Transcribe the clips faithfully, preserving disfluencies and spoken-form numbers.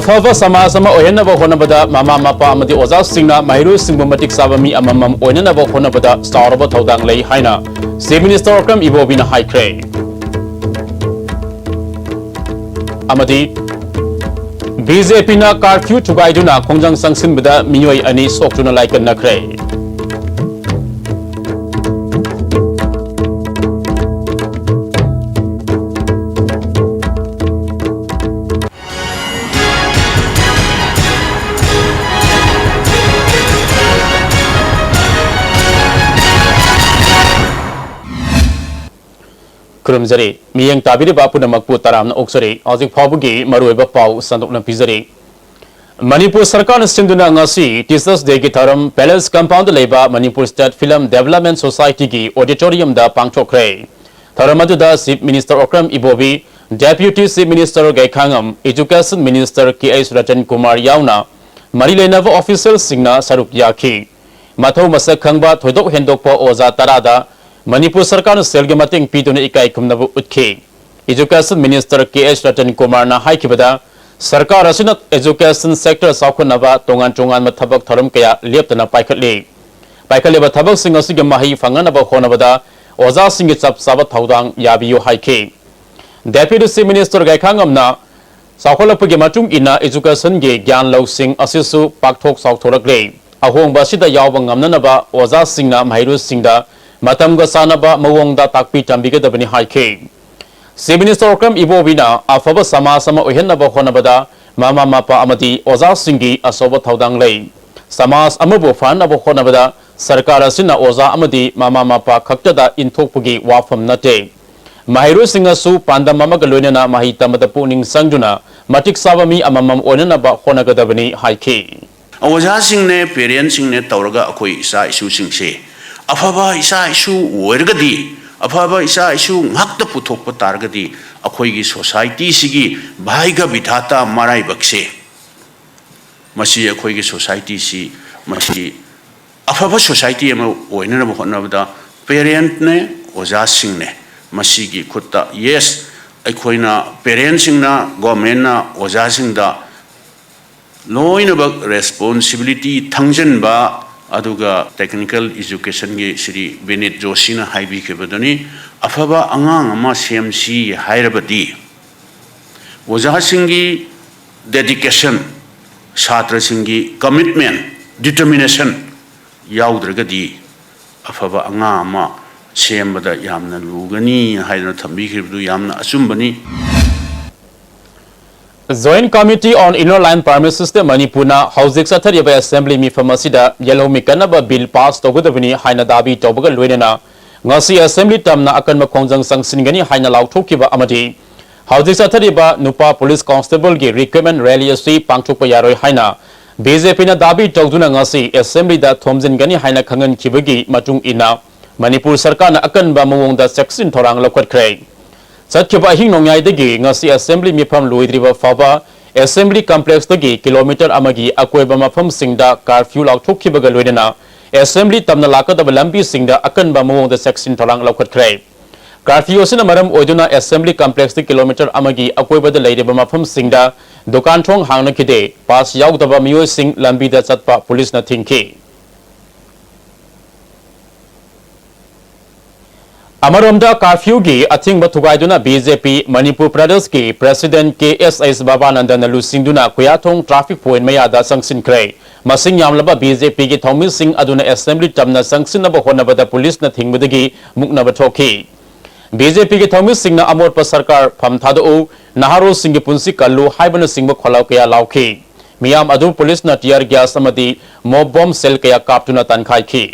ꯑꯐꯕ ꯁꯃꯥꯖ ꯑꯃ ꯑꯣꯏꯍꯟꯅꯕ ꯍꯣꯠꯅꯕꯗ ꯃꯃꯥ ꯃꯄꯥ ꯑꯃꯗꯤ ꯑꯣꯖꯥꯁꯤꯡꯅ ꯃꯍꯩꯔꯣꯏꯁꯤꯡꯕꯨ ꯃꯇꯤꯛ ꯆꯥꯕ ꯃꯤ ꯑꯃꯃꯝ ꯑꯣꯏꯅꯅꯕ ꯍꯣꯠꯅꯕꯗ ꯆꯥꯎꯔꯕ ꯊꯧꯗꯥꯡ ꯂꯩ ꯍꯥꯏꯅ Chief Minister ꯑꯣꯀ꯭ꯔꯝ ꯏꯕꯣꯕꯤꯅ ꯍꯥꯏꯈ꯭ꯔꯦ꯫ ꯑꯃꯗꯤ BJPꯅ curfew ꯊꯨꯒꯥꯏꯗꯨꯅ ꯈꯣꯡꯖꯪ ꯆꯪꯁꯤꯟꯕꯗ ꯃꯤꯑꯣꯏ ꯑꯅꯤ ꯁꯣꯛꯇꯨꯅ ꯂꯥꯏꯀꯠꯅꯈ꯭ꯔꯦ꯫ ꯈꯨꯔꯨꯝꯖꯔꯤ꯫ ꯃꯤꯠꯌꯦꯡ ꯇꯥꯕꯤꯔꯤꯕ ꯄꯨꯝꯅꯃꯛꯄꯨ ꯇꯔꯥꯝꯅ ꯑꯣꯛꯆꯔꯤ꯫ ꯍꯧꯖꯤꯛ ꯐꯥꯎꯕꯒꯤ ꯃꯔꯨꯑꯣꯏꯕ ꯄꯥꯎ ꯁꯟꯗꯣꯛꯅ ꯄꯤꯖꯔꯤ꯫ ꯃꯅꯤꯄꯨꯔ ꯁꯔꯀꯥꯔꯅ ꯁꯤꯟꯗꯨꯅ ꯉꯁꯤ Teachers Dayꯒꯤ ꯊꯧꯔꯝ Palace Compoundꯗ ꯂꯩꯕ Manipur State Film Development Societyꯒꯤ auditoriumꯗ ꯄꯥꯡꯊꯣꯛꯈ꯭ꯔꯦ꯫ ꯊꯧꯔꯝ ꯑꯗꯨꯗ Chief Minister Okram Ibobi, Deputy Chief Minister Gaikhangam, Education Minister K H Ratan Kumar ꯌꯥꯎꯅ ꯃꯔꯤ ꯂꯩꯅꯕ officialꯁꯤꯡꯅ ꯁꯔꯨꯛ ꯌꯥꯈꯤ꯫ ꯃꯊꯧ ꯃꯁꯛ ꯈꯪꯕ ꯊꯣꯏꯗꯣꯛ ꯍꯦꯟꯗꯣꯛꯄ ꯑꯣꯖꯥ ꯇꯔꯥꯗ ꯃꯅꯤꯄꯨꯔ ꯁꯔꯀꯥꯔꯅ ꯁꯦꯜꯒꯤ ꯃꯇꯦꯡ ꯄꯤꯗꯨꯅ ꯏꯀꯥꯏ ꯈꯨꯝꯅꯕ ꯎꯠꯈꯤ꯫ Education Minister K H Ratan ꯀꯨꯃꯥꯔꯅ ꯍꯥꯏꯈꯤꯕꯗ, ꯁꯔꯀꯥꯔ ꯑꯁꯤꯅ education sector ꯆꯥꯎꯈꯠꯅꯕ ꯇꯣꯉꯥꯟ ꯇꯣꯉꯥꯟꯕ ꯊꯕꯛ ꯊꯧꯔꯝ ꯀꯌꯥ ꯂꯦꯞꯇꯅ ꯄꯥꯏꯈꯠꯂꯤ꯫ ꯄꯥꯏꯈꯠꯂꯤꯕ ꯊꯕꯛꯁꯤꯡ ꯑꯁꯤꯒꯤ ꯃꯍꯩ ꯐꯪꯅꯅꯕ ꯍꯣꯠꯅꯕꯗ ꯑꯣꯖꯥꯁꯤꯡꯒꯤ ꯆꯞ ꯆꯥꯕ ꯊꯧꯗꯥꯡ ꯌꯥꯕꯤꯌꯨ ꯍꯥꯏꯈꯤ꯫ Deputy Chief Minister ꯒꯩꯈꯥꯉꯝꯅ ꯆꯥꯎꯈꯠꯂꯛꯄꯒꯤ ꯃꯇꯨꯡ ꯏꯟꯅ educationꯒꯤ ꯒ꯭ꯌꯥꯟ ꯂꯧꯁꯤꯡ ꯑꯁꯤꯁꯨ ꯄꯥꯛꯊꯣꯛ ꯆꯥꯎꯊꯣꯔꯛꯂꯦ꯫ ꯑꯍꯣꯡꯕ ꯑꯁꯤꯗ ꯌꯥꯎꯕ ꯉꯝꯅꯅꯕ ꯑꯣꯖꯥꯁꯤꯡꯅ ꯃꯍꯩꯔꯣꯏꯁꯤꯡꯗ ꯃꯇꯝꯒ ꯆꯥꯟꯅꯕ ꯃꯑꯣꯡꯗ ꯇꯥꯛꯄꯤ ꯇꯝꯕꯤꯒꯗꯕꯅꯤ ꯍꯥꯏꯈꯤ꯫ Chief Minister ꯑꯣꯀ꯭ꯔꯝ ꯏꯕꯣꯕꯤꯅ ꯑꯐꯕ ꯁꯃꯥꯖ ꯑꯃ ꯑꯣꯏꯍꯟꯅꯕ ꯍꯣꯠꯅꯕꯗ ꯃꯃꯥ ꯃꯄꯥ ꯑꯃꯗꯤ ꯑꯣꯖꯥꯁꯤꯡꯒꯤ ꯑꯆꯧꯕ ꯊꯧꯗꯥꯡ ꯂꯩ꯫ ꯁꯃꯥꯖ ꯑꯃꯕꯨ ꯐꯍꯟꯅꯕ ꯍꯣꯠꯅꯕꯗ ꯁꯔꯀꯥꯔ ꯑꯁꯤꯅ ꯑꯣꯖꯥ ꯑꯃꯗꯤ ꯃꯃꯥ ꯃꯄꯥ ꯈꯛꯇꯗ ꯏꯟꯊꯣꯛꯄꯒꯤ ꯋꯥꯐꯝ ꯅꯠꯇꯦ꯫ ꯃꯍꯩꯔꯣꯏꯁꯤꯡꯅꯁꯨ ꯄꯥꯟꯗꯝ ꯑꯃꯒ ꯂꯣꯏꯅꯅ ꯃꯍꯩ ꯇꯝꯕꯗ ꯄꯨꯛꯅꯤꯡ ꯆꯪꯗꯨꯅ ꯃꯇꯤꯛ ꯆꯥꯕ ꯃꯤ ꯑꯃꯃꯝ ꯑꯣꯏꯅꯅꯕ ꯍꯣꯠꯅꯒꯗꯕꯅꯤ ꯍꯥꯏꯈꯤ꯫ ꯑꯣꯖꯥꯁꯤꯡꯅꯦ, parentꯁꯤꯡꯅꯦ ꯇꯧꯔꯒ ꯑꯩꯈꯣꯏ ꯏꯆꯥ ꯏꯁꯨꯁꯤꯡꯁꯦ ꯑꯐꯕ ꯏꯆꯥ ꯏꯁꯨ ꯑꯣꯏꯔꯒꯗꯤ, ꯑꯐꯕ ꯏꯆꯥ ꯏꯁꯨ ꯉꯥꯛꯇ ꯄꯨꯊꯣꯛꯄ ꯇꯥꯔꯒꯗꯤ ꯑꯩꯈꯣꯏꯒꯤ societyꯁꯤꯒꯤ ꯚꯥꯏꯒ ꯕꯤꯙꯥꯇꯥ ꯃꯔꯥꯏꯕꯛꯁꯦ, ꯃꯁꯤ ꯑꯩꯈꯣꯏꯒꯤ societyꯁꯤ, ꯃꯁꯤ ꯑꯐꯕ society ꯑꯃ ꯑꯣꯏꯅꯅꯕ ꯍꯣꯠꯅꯕꯗ parentꯅꯦ, ꯑꯣꯖꯥꯁꯤꯡꯅꯦ, ꯃꯁꯤꯒꯤ ꯈꯨꯠꯇ, yes, ꯑꯩꯈꯣꯏꯅ parentꯁꯤꯡꯅ, governmentꯅ ꯑꯣꯖꯥꯁꯤꯡꯗ ꯂꯣꯏꯅꯃꯛ responsibility ꯊꯥꯡꯖꯟꯕ, ꯑꯗꯨꯒ technical educationꯒꯤ ꯁ꯭ꯔꯤ ꯕꯤꯅꯤꯠ ꯖꯣꯁꯤꯅ ꯍꯥꯏꯕꯤꯈꯤꯕꯗꯨꯅꯤ, ꯑꯐꯕ ꯑꯉꯥꯡ ꯑꯃ ꯁꯦꯝꯁꯤ ꯍꯥꯏꯔꯕꯗꯤ ꯑꯣꯖꯥꯁꯤꯡꯒꯤ dedication, ꯁꯥꯇ꯭ꯔꯁꯤꯡꯒꯤ commitment, determination ꯌꯥꯎꯗ꯭ꯔꯒꯗꯤ ꯑꯐꯕ ꯑꯉꯥꯡ ꯑꯃ ꯁꯦꯝꯕꯗ ꯌꯥꯝꯅ ꯂꯨꯒꯅꯤ ꯍꯥꯏꯗꯅ ꯊꯝꯕꯤꯈꯤꯕꯗꯨ ꯌꯥꯝꯅ ꯑꯆꯨꯝꯕꯅꯤ꯫ Joint Committee on Inner Line Permit System ꯃꯅꯤꯄꯨꯔꯅ ꯍꯧꯖꯤꯛ ꯆꯠꯊꯔꯤꯕ assembly ꯃꯤꯐꯝ ꯑꯁꯤꯗ ꯌꯦꯜꯍꯧꯃꯤ ꯀꯟꯅꯕ bill pass ꯇꯧꯒꯗꯕꯅꯤ ꯍꯥꯏꯅ ꯗꯥꯕꯤ ꯇꯧꯕꯒ ꯂꯣꯏꯅꯅ ꯉꯁꯤ assembly ꯇꯝꯅ ꯑꯀꯟꯕ ꯈꯣꯡꯖꯪ ꯆꯪꯁꯤꯟꯒꯅꯤ ꯍꯥꯏꯅ ꯂꯥꯎꯊꯣꯛꯈꯤꯕ ꯑꯃꯗꯤ ꯍꯧꯖꯤꯛ ꯆꯠꯊꯔꯤꯕ ꯅꯨꯄꯥ police constableꯒꯤ recruitment rally ꯑꯁꯤ ꯄꯥꯡꯊꯣꯛꯄ ꯌꯥꯔꯣꯏ ꯍꯥꯏꯅ BJPꯅ ꯗꯥꯕꯤ ꯇꯧꯗꯨꯅ ꯉꯁꯤ assemblyꯗ ꯊꯣꯝꯖꯤꯟꯒꯅꯤ ꯍꯥꯏꯅ ꯈꯪꯍꯟꯈꯤꯕꯒꯤ ꯃꯇꯨꯡ ꯏꯟꯅ ꯃꯅꯤꯄꯨꯔ ꯁꯔꯀꯥꯔꯅ ꯑꯀꯟꯕ ꯃꯑꯣꯡꯗ ꯆꯦꯛꯁꯤꯟ ꯊꯧꯔꯥꯡ ꯂꯧꯈꯠꯈ꯭ꯔꯦ꯫ ꯆꯠꯈꯤꯕ ꯑꯍꯤꯡ ꯅꯣꯡꯌꯥꯏꯗꯒꯤ ꯉꯁꯤ assembly ꯃꯤꯐꯝ ꯂꯣꯏꯗ꯭ꯔꯤꯕ ꯐꯥꯎꯕ assembly complexꯇꯒꯤ kilometre ꯑꯃꯒꯤ ꯑꯀꯣꯏꯕ ꯃꯐꯝꯁꯤꯡꯗ curfew ꯂꯥꯎꯊꯣꯛꯈꯤꯕꯒ ꯂꯣꯏꯅꯅ assembly ꯇꯝꯅ ꯂꯥꯛꯀꯗꯕ ꯂꯝꯕꯤꯁꯤꯡꯗ ꯑꯀꯟꯕ ꯃꯑꯣꯡꯗ ꯆꯦꯛꯁꯤꯟ ꯊꯧꯔꯥꯡ ꯂꯧꯈꯠꯈ꯭ꯔꯦ꯫ Curfew ꯑꯁꯤꯅ ꯃꯔꯝ ꯑꯣꯏꯗꯨꯅ assembly complexꯇ kilometre ꯑꯃꯒꯤ ꯑꯀꯣꯏꯕꯗ ꯂꯩꯔꯤꯕ ꯃꯐꯝꯁꯤꯡꯗ ꯗꯨꯀꯥꯟ ꯊꯣꯡ ꯍꯥꯡꯅꯈꯤꯗꯦ꯫ Pass ꯌꯥꯎꯗꯕ ꯃꯤꯑꯣꯏꯁꯤꯡ ꯂꯝꯕꯤꯗ ꯆꯠꯄ policeꯅ ꯊꯤꯡꯈꯤ꯫ ꯑꯃꯔꯣꯝꯗ curfewꯒꯤ ꯑꯊꯤꯡꯕ ꯊꯨꯒꯥꯏꯗꯨꯅ BJP ꯃꯅꯤꯄꯨꯔ ꯄ꯭ꯔꯗꯦꯁꯀꯤ president ꯀꯦ ꯑꯦꯁ ꯑꯩꯁ ꯕꯕꯥꯅꯟꯗꯅ ꯂꯨꯆꯤꯡꯗꯨꯅ ꯈꯨꯌꯥꯊꯣꯡ traffic point ꯃꯌꯥꯗ ꯆꯪꯁꯤꯟꯈ꯭ꯔꯦ꯫ ꯃꯁꯤꯡ ꯌꯥꯝꯂꯕ BJPꯒꯤ ꯊꯧꯃꯤꯁꯤꯡ ꯑꯗꯨꯅ assembly ꯇꯝꯅ ꯆꯪꯁꯤꯟꯅꯕ ꯍꯣꯠꯅꯕꯗ policeꯅ ꯊꯤꯡꯕꯗꯒꯤ ꯃꯨꯛꯅꯕ ꯊꯣꯛꯈꯤ꯫ BJPꯒꯤ ꯊꯧꯃꯤꯁꯤꯡꯅ ꯑꯃꯣꯠꯄ ꯁꯔꯀꯥꯔ ꯐꯝ ꯊꯥꯗꯣꯛꯎ, ꯅꯍꯥꯔꯣꯜꯁꯤꯡꯒꯤ ꯄꯨꯟꯁꯤ ꯀꯜꯂꯨ ꯍꯥꯏꯕꯅꯆꯤꯡꯕ ꯈꯣꯜꯂꯥꯎ ꯀꯌꯥ ꯂꯥꯎꯈꯤ꯫ ꯃꯤꯌꯥꯝ ꯑꯗꯨ policeꯅ tear gas ꯑꯃꯗꯤ mob bomb shell ꯀꯌꯥ ꯀꯥꯞꯇꯨꯅ ꯇꯥꯟꯈꯥꯏꯈꯤ꯫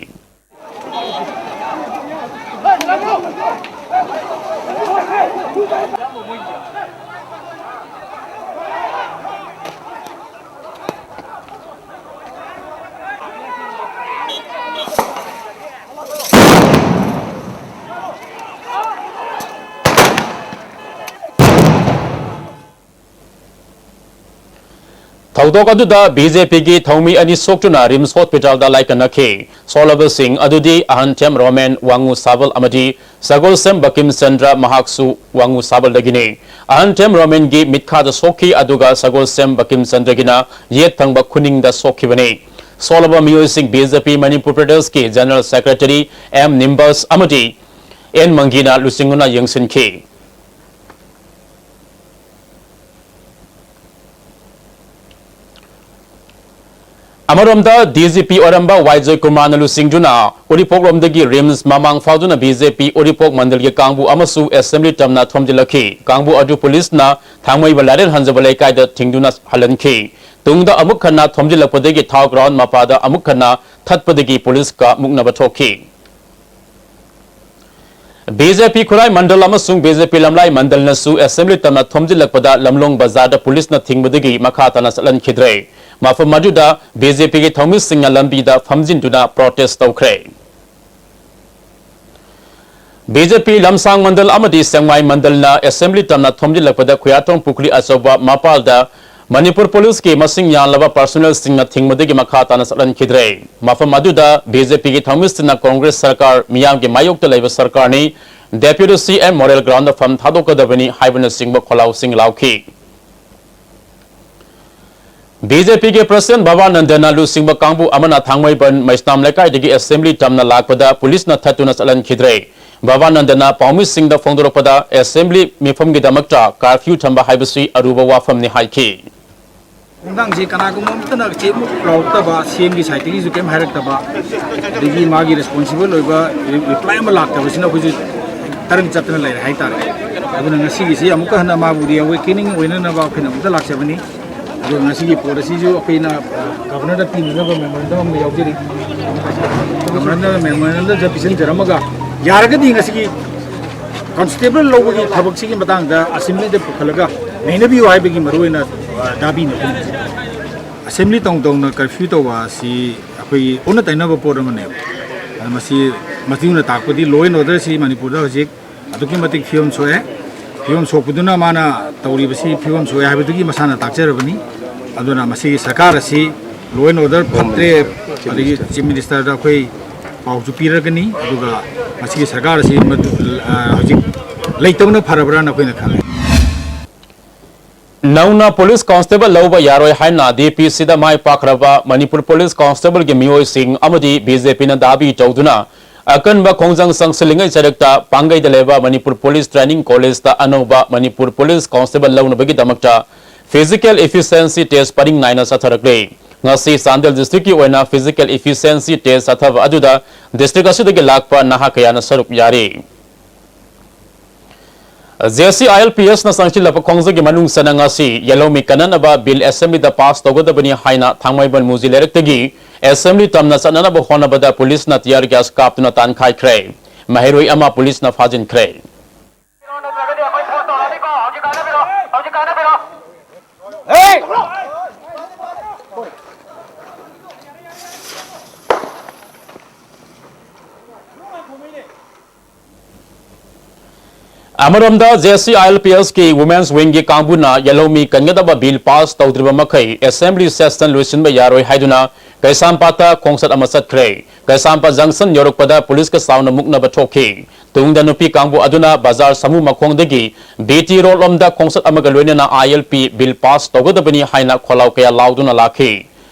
ꯊꯧꯗꯣꯛ ꯑꯗꯨꯗ ꯕꯤ ꯖꯦ ꯄꯤꯒꯤ ꯊꯧꯃꯤ ꯑꯅꯤ ꯁꯣꯛꯇꯨꯅ ꯔꯤꯝꯁ ꯍꯣꯁꯄꯤꯇꯥꯜꯗ ꯂꯥꯏꯀꯠꯅꯈꯤ꯫ ꯁꯣꯛꯂꯕꯁꯤꯡ ꯑꯗꯨꯗꯤ ꯑꯍꯟꯊꯦꯝ ꯔꯣꯃꯦꯟ ꯋꯥꯉꯨ ꯁꯥꯕꯜ ꯑꯃꯗꯤ ꯁꯒꯣꯜꯁꯦꯝ ꯕꯀꯤꯝ ꯆꯟꯗ꯭ꯔ, ꯃꯍꯥꯛꯁꯨ ꯋꯥꯉꯨ ꯁꯥꯕꯜꯗꯒꯤꯅꯤ꯫ ꯑꯍꯟꯊꯦꯝ ꯔꯣꯃꯦꯟꯒꯤ ꯃꯤꯠꯈꯥꯗ ꯁꯣꯛꯈꯤ, ꯑꯗꯨꯒ ꯁꯒꯣꯜꯁꯦꯝ ꯕꯀꯤꯝ ꯆꯟꯗ꯭ꯔꯒꯤꯅ ꯌꯦꯠ ꯊꯪꯕ ꯈꯨꯅꯤꯡꯗ ꯁꯣꯛꯈꯤꯕꯅꯤ꯫ ꯁꯣꯛꯂꯕ ꯃꯤꯑꯣꯏꯁꯤꯡ ꯕꯤ ꯖꯦ ꯄꯤ ꯃꯅꯤꯄꯨꯔ ꯄ꯭ꯔꯗꯦꯁꯀꯤ ꯖꯦꯅꯔꯦꯜ ꯁꯦꯀ꯭ꯔꯦꯇꯔꯤ ꯑꯦꯝ ꯅꯤꯝꯕꯁ ꯑꯃꯗꯤ ꯑꯦꯟ ꯃꯪꯒꯤꯅ ꯂꯨꯆꯤꯡꯗꯨꯅ ꯌꯦꯡꯁꯤꯟꯈꯤ꯫ ꯑꯃꯔꯣꯝꯗ, ꯗꯤ ꯖꯤ ꯄꯤ ꯑꯣꯏꯔꯝꯕ ꯋꯥꯏ ꯖꯣꯏꯀꯨꯃꯥꯔꯅ ꯂꯨꯆꯤꯡꯗꯨꯅ ꯎꯔꯤꯄꯣꯛꯂꯣꯝꯗꯒꯤ ꯔꯤꯝꯁ ꯃꯃꯥꯡ ꯐꯥꯎꯗꯨꯅ ꯕꯤ ꯖꯦ ꯄꯤ ꯎꯔꯤꯄꯣꯛ ꯃꯟꯗꯜꯒꯤ ꯀꯥꯡꯕꯨ ꯑꯃꯁꯨ ꯑꯦꯁꯦꯝꯕ꯭ꯂꯤ ꯇꯝꯅ ꯊꯣꯝꯖꯤꯜꯂꯛꯈꯤ꯫ ꯀꯥꯡꯕꯨ ꯑꯗꯨ ꯄꯨꯂꯤꯁꯅ ꯊꯥꯡꯃꯩꯕꯟ ꯂꯥꯏꯔꯦꯟ ꯍꯟꯖꯕ ꯂꯩꯀꯥꯏꯗ ꯊꯤꯡꯗꯨꯅ ꯍꯜꯍꯟꯈꯤ꯫ ꯇꯨꯡꯗ ꯑꯃꯨꯛ ꯍꯟꯅ ꯊꯣꯝꯖꯤꯜꯂꯛꯄꯗꯒꯤ ꯊꯥꯎ ꯒ꯭ꯔꯥꯎꯟ ꯃꯄꯥꯗ ꯑꯃꯨꯛ ꯍꯟꯅ ꯊꯠꯄꯗꯒꯤ ꯄꯨꯂꯤꯁꯀ ꯃꯨꯛꯅꯕ ꯊꯣꯛꯈꯤ꯫ ꯕꯤ ꯖꯦ ꯄꯤ ꯈꯨꯔꯥꯏ ꯃꯟꯗꯜ ꯑꯃꯁꯨꯡ ꯕꯤ ꯖꯦ ꯄꯤ ꯂꯝꯂꯥꯏ ꯃꯟꯗꯜꯅꯁꯨ ꯑꯦꯁꯦꯝꯕ꯭ꯂꯤ ꯇꯝꯅ ꯊꯣꯝꯖꯤꯜꯂꯛꯄꯗ ꯂꯝꯂꯣꯡ ꯕꯖꯥꯔꯗ ꯄꯨꯂꯤꯁꯅ ꯊꯤꯡꯕꯗꯒꯤ ꯃꯈꯥ ꯇꯥꯅ ꯆꯠꯍꯟꯈꯤꯗ꯭ꯔꯦ꯫ ꯃꯐꯝ ꯑꯗꯨꯗ ꯕꯤ ꯖꯦ ꯄꯤꯒꯤ ꯊꯧꯃꯤꯁꯤꯡꯅ ꯂꯝꯕꯤꯗ ꯐꯝꯖꯤꯟꯗꯨꯅ ꯄ꯭ꯔꯣꯇꯦꯁ ꯇꯧꯈ꯭ꯔꯦ꯫ ꯕꯤ ꯖꯦ ꯄꯤ ꯂꯝꯁꯥꯡ ꯃꯟꯗꯜ ꯑꯃꯗꯤ ꯁꯦꯡꯃꯥꯏ ꯃꯟꯗꯜꯅ ꯑꯦꯁꯦꯝꯕ꯭ꯂꯤ ꯇꯝꯅ ꯊꯣꯝꯖꯤꯜꯂꯛꯄꯗ ꯈꯨꯌꯥꯊꯣꯡ ꯄꯨꯈ꯭ꯔꯤ ꯑꯆꯧꯕ ꯃꯄꯥꯜꯗ ꯃꯅꯤꯄꯨꯔ ꯄꯨꯂꯤꯁꯀꯤ ꯃꯁꯤꯡ ꯌꯥꯝꯂꯕ ꯄꯥꯔꯁꯣꯅꯦꯜꯁꯤꯡꯅ ꯊꯤꯡꯕꯗꯒꯤ ꯃꯈꯥ ꯇꯥꯅ ꯆꯠꯍꯟꯈꯤꯗ꯭ꯔꯦ꯫ ꯃꯐꯝ ꯑꯗꯨꯗ ꯕꯤ ꯖꯦ ꯄꯤꯒꯤ ꯊꯧꯃꯤꯁꯤꯡꯅ ꯀꯣꯡꯒ꯭ꯔꯦꯁ ꯁꯔꯀꯥꯔ ꯃꯤꯌꯥꯝꯒꯤ ꯃꯥꯌꯣꯛꯇ ꯂꯩꯕ ꯁꯔꯀꯥꯔꯅꯤ, ꯗꯦꯄ꯭ꯌꯨꯇꯤ ꯁꯤ ꯑꯦꯝ ꯃꯣꯔꯦꯜ ꯒ꯭ꯔꯥꯎꯟꯗ ꯐꯝ ꯊꯥꯗꯣꯛꯀꯗꯕꯅꯤ ꯍꯥꯏꯕꯅꯆꯤꯡꯕ ꯈꯣꯜꯂꯥꯎꯁꯤꯡ ꯂꯥꯎꯈꯤ꯫ ꯕꯤ ꯖꯦ ꯄꯤꯒꯤ ꯄ꯭ꯔꯁꯤꯗꯦꯟꯠ ꯕꯕꯥꯅꯟꯗꯅ ꯂꯨꯆꯤꯡꯕ ꯀꯥꯡꯕꯨ ꯑꯃꯅ ꯊꯥꯡꯃꯩꯕꯟ ꯃꯩꯁꯅꯥꯝ ꯂꯩꯀꯥꯏꯗꯒꯤ ꯑꯦꯁꯦꯝꯕ꯭ꯂꯤ ꯇꯝꯅ ꯂꯥꯛꯄꯗ ꯄꯨꯂꯤꯁꯅ ꯊꯠꯇꯨꯅ ꯆꯠꯍꯟꯈꯤꯗ꯭ꯔꯦ꯫ ꯕꯕꯥꯅꯟꯗꯅ ꯄꯥꯎꯃꯤꯁꯤꯡꯗ ꯐꯣꯡꯗꯣꯔꯛꯄꯗ, ꯑꯦꯁꯦꯝꯕ꯭ꯂꯤ ꯃꯤꯐꯝꯒꯤꯗꯃꯛꯇ ꯀꯥꯔꯐ꯭ꯌꯨ ꯊꯝꯕ ꯍꯥꯏꯕꯁꯤ ꯑꯔꯨꯕ ꯋꯥꯐꯝꯅꯤ ꯍꯥꯏꯈꯤ꯫ ꯈꯣꯡꯊꯥꯡꯁꯤ ꯀꯅꯥꯒꯨꯝꯕ ꯑꯃꯠꯇꯅ ꯆꯦꯃꯨꯛ ꯂꯥꯎꯔꯛꯇꯕ, ꯁꯤ ꯑꯦꯝꯒꯤ ꯁꯥꯏꯠꯇꯒꯤꯁꯨ ꯀꯩꯝ ꯍꯥꯏꯔꯛꯇꯕ, ꯑꯗꯒꯤ ꯃꯥꯒꯤ ꯔꯦꯁꯄꯣꯟꯁꯤꯕꯜ ꯑꯣꯏꯕ ꯔꯤ-, ꯔꯤꯄ꯭ꯂꯥꯏ ꯑꯃ ꯂꯥꯛꯇꯕꯁꯤꯅ ꯑꯩꯈꯣꯏꯁꯨ ꯇꯔꯪ ꯆꯠꯇꯅ ꯂꯩꯔꯦ ꯍꯥꯏꯇꯥꯔꯦ꯫ ꯑꯗꯨꯅ ꯉꯁꯤꯒꯤꯁꯤ ꯑꯃꯨꯛꯀ ꯍꯟꯅ ꯃꯥꯕꯨ ꯔꯤꯑꯦꯋꯦꯀꯦꯅꯤꯡ ꯑꯣꯏꯅꯅꯕ ꯑꯩꯈꯣꯏꯅ ꯑꯃꯨꯛꯇ ꯂꯥꯛꯆꯕꯅꯤ꯫ ꯑꯗꯨꯒ ꯉꯁꯤꯒꯤ ꯄꯣꯠ ꯑꯁꯤꯁꯨ ꯑꯩꯈꯣꯏꯅ, ꯑ, ꯒꯚꯔꯅꯔꯗ ꯄꯤꯅꯅꯕ ꯃꯦꯃꯣꯔꯦꯟꯗꯝ ꯑꯃ ꯌꯥꯎꯖꯔꯤ꯫ ꯒꯚꯔꯅꯔꯗ ꯃꯦꯃꯣꯔꯦꯟꯗꯝꯗ ꯄꯤꯁꯤꯟꯖꯔꯝꯃꯒ, ꯌꯥꯔꯒꯗꯤ ꯉꯁꯤꯒꯤ ꯀꯟꯁꯇꯦꯕꯜ ꯂꯧꯕꯒꯤ ꯊꯕꯛꯁꯤꯒꯤ ꯃꯇꯥꯡꯗ ꯑꯦꯁꯦꯝꯕ꯭ꯂꯤꯗ ꯄꯨꯈꯠꯂꯒ ꯅꯩꯅꯕꯤꯌꯨ ꯍꯥꯏꯕꯒꯤ ꯃꯔꯨꯑꯣꯏꯅ, ꯑ, ꯗꯥꯕꯤꯅꯤ꯫ ꯑꯦꯁꯦꯝꯕ꯭ꯂꯤ ꯇꯧ ꯇꯧꯅ ꯀꯔꯐ꯭ꯌꯨ ꯇꯧꯕ ꯑꯁꯤ ꯑꯩꯈꯣꯏꯒꯤ ꯑꯣꯟꯅ ꯇꯩꯅꯕ ꯄꯣꯠ ꯑꯃꯅꯦꯕ꯫ ꯑꯗ ꯃꯁꯤ, ꯃꯁꯤꯅ ꯇꯥꯛꯄꯗꯤ law and order ꯁꯤ ꯃꯅꯤꯄꯨꯔꯗ ꯍꯧꯖꯤꯛ ꯑꯗꯨꯛꯀꯤ ꯃꯇꯤꯛ ꯐꯤꯕꯝ ꯁꯣꯛꯑꯦ꯫ ꯐꯤꯕꯝ ꯁꯣꯛꯄꯗꯨꯅ ꯃꯥꯅ ꯇꯧꯔꯤꯕꯁꯤ ꯐꯤꯕꯝ ꯁꯣꯛꯑꯦ ꯍꯥꯏꯕꯗꯨꯒꯤ ꯃꯁꯥꯅ ꯇꯥꯛꯆꯔꯕꯅꯤ꯫ ꯑꯗꯨꯅ ꯃꯁꯤꯒꯤ ꯁꯔꯀꯥꯔ ꯑꯁꯤ law and order ꯐꯠꯇ꯭ꯔꯦ, ꯑꯗꯒꯤ Chief Minister ꯗ ꯑꯩꯈꯣꯏ ꯄꯥꯎꯁꯨ ꯄꯤꯔꯒꯅꯤ, ꯑꯗꯨꯒ ꯃꯁꯤꯒꯤ ꯁꯔꯀꯥꯔ ꯑꯁꯤ ꯃꯗꯨ, ꯑ, ꯍꯧꯖꯤꯛ ꯂꯩꯇꯕꯅ ꯐꯔꯕ꯭ꯔꯥꯅ ꯑꯩꯈꯣꯏꯅ ꯈꯜꯂꯦ꯫ ꯅꯧꯅ police constable ꯂꯧꯕ ꯌꯥꯔꯣꯏ ꯍꯥꯏꯅ D P C ꯗ ꯃꯥꯏ ꯄꯥꯛꯈ꯭ꯔꯕ ꯃꯅꯤꯄꯨꯔ police constable ꯒꯤ ꯃꯤꯑꯣꯏꯁꯤꯡ ꯑꯃꯗꯤ B J P ꯅ ꯗꯥꯕꯤ ꯇꯧꯗꯨꯅ ꯑꯀꯟꯕ ꯈꯣꯡꯖꯪ ꯆꯪꯁꯤꯜꯂꯤꯉꯩ ꯆꯔꯛꯇ ꯄꯥꯡꯒꯩꯗ ꯂꯩꯕ ꯃꯅꯤꯄꯨꯔ police training college ꯇ ꯑꯅꯧꯕ Manipur police constable ꯂꯧꯅꯕꯒꯤꯗꯃꯛꯇ physical efficiency test ꯄꯔꯤꯡ ꯅꯥꯏꯅ ꯆꯠꯊꯔꯛꯂꯦ꯫ ꯉꯁꯤ ꯆꯥꯟꯗꯦꯜ district ꯀꯤ ꯑꯣꯏꯅ physical efficiency test ꯆꯠꯊꯕ ꯑꯗꯨꯗ district ꯑꯁꯤꯗꯒꯤ ꯂꯥꯛꯄ ꯅꯍꯥ ꯀꯌꯥꯅ ꯁꯔꯨꯛ ꯌꯥꯔꯤ꯫ J C I L P S ꯅ ꯆꯪꯁꯤꯜꯂꯕ ꯈꯣꯡꯖꯪꯒꯤ ꯃꯅꯨꯡ ꯆꯟꯅ ꯉꯁꯤ ꯌꯦꯜꯍꯧꯃꯤ ꯀꯟꯅꯅꯕ bill assembly ꯗ pass ꯇꯧꯒꯗꯕꯅꯤ ꯍꯥꯏꯅ ꯊꯥꯡꯃꯩꯕꯟ ꯃꯨꯖꯤ ꯂꯩꯔꯛꯇꯒꯤ assembly ꯇꯝꯅ ꯆꯠꯅꯅꯕ ꯍꯣꯠꯅꯕꯗ police ꯅ tear gas ꯀꯥꯞꯇꯨꯅ ꯇꯥꯟꯈꯥꯏꯈ꯭ꯔꯦ꯫ ꯃꯍꯩꯔꯣꯏ ꯑꯃ police ꯅ ꯐꯥꯖꯤꯟꯈ꯭ꯔꯦ꯫ ꯑꯃꯔꯣꯝꯗ, J C I L P S ꯀꯤ Women's Wing ꯒꯤ ꯀꯥꯡꯕꯨꯅ ꯌꯦꯜꯍꯧꯃꯤ ꯀꯟꯒꯗꯕ bill pass ꯇꯧꯗ꯭ꯔꯤꯕ ꯃꯈꯩ assembly session ꯂꯣꯏꯁꯤꯟꯕ ꯌꯥꯔꯣꯏ ꯍꯥꯏꯗꯨꯅ ꯀꯩꯁꯥꯝꯄꯥꯠꯇ ꯈꯣꯡꯆꯠ ꯑꯃ ꯆꯠꯈ꯭ꯔꯦ꯫ ꯀꯩꯁꯥꯝꯄꯥꯠ junction ꯌꯧꯔꯛꯄꯗ police ꯀ ꯆꯥꯎꯅ ꯃꯨꯛꯅꯕ ꯊꯣꯛꯈꯤ꯫ ꯇꯨꯡꯗ ꯅꯨꯄꯤ ꯀꯥꯡꯕꯨ ꯑꯗꯨꯅ ꯕꯖꯥꯔ ꯁꯥꯃꯨ ꯃꯈꯣꯡꯗꯒꯤ B T road ꯂꯣꯝꯗ ꯈꯣꯡꯆꯠ ꯑꯃꯒ ꯂꯣꯏꯅꯅ I L P bill pass ꯇꯧꯒꯗꯕꯅꯤ ꯍꯥꯏꯅ ꯈꯣꯜꯂꯥꯎ ꯀꯌꯥ ꯂꯥꯎꯗꯨꯅ ꯂꯥꯛꯈꯤ꯫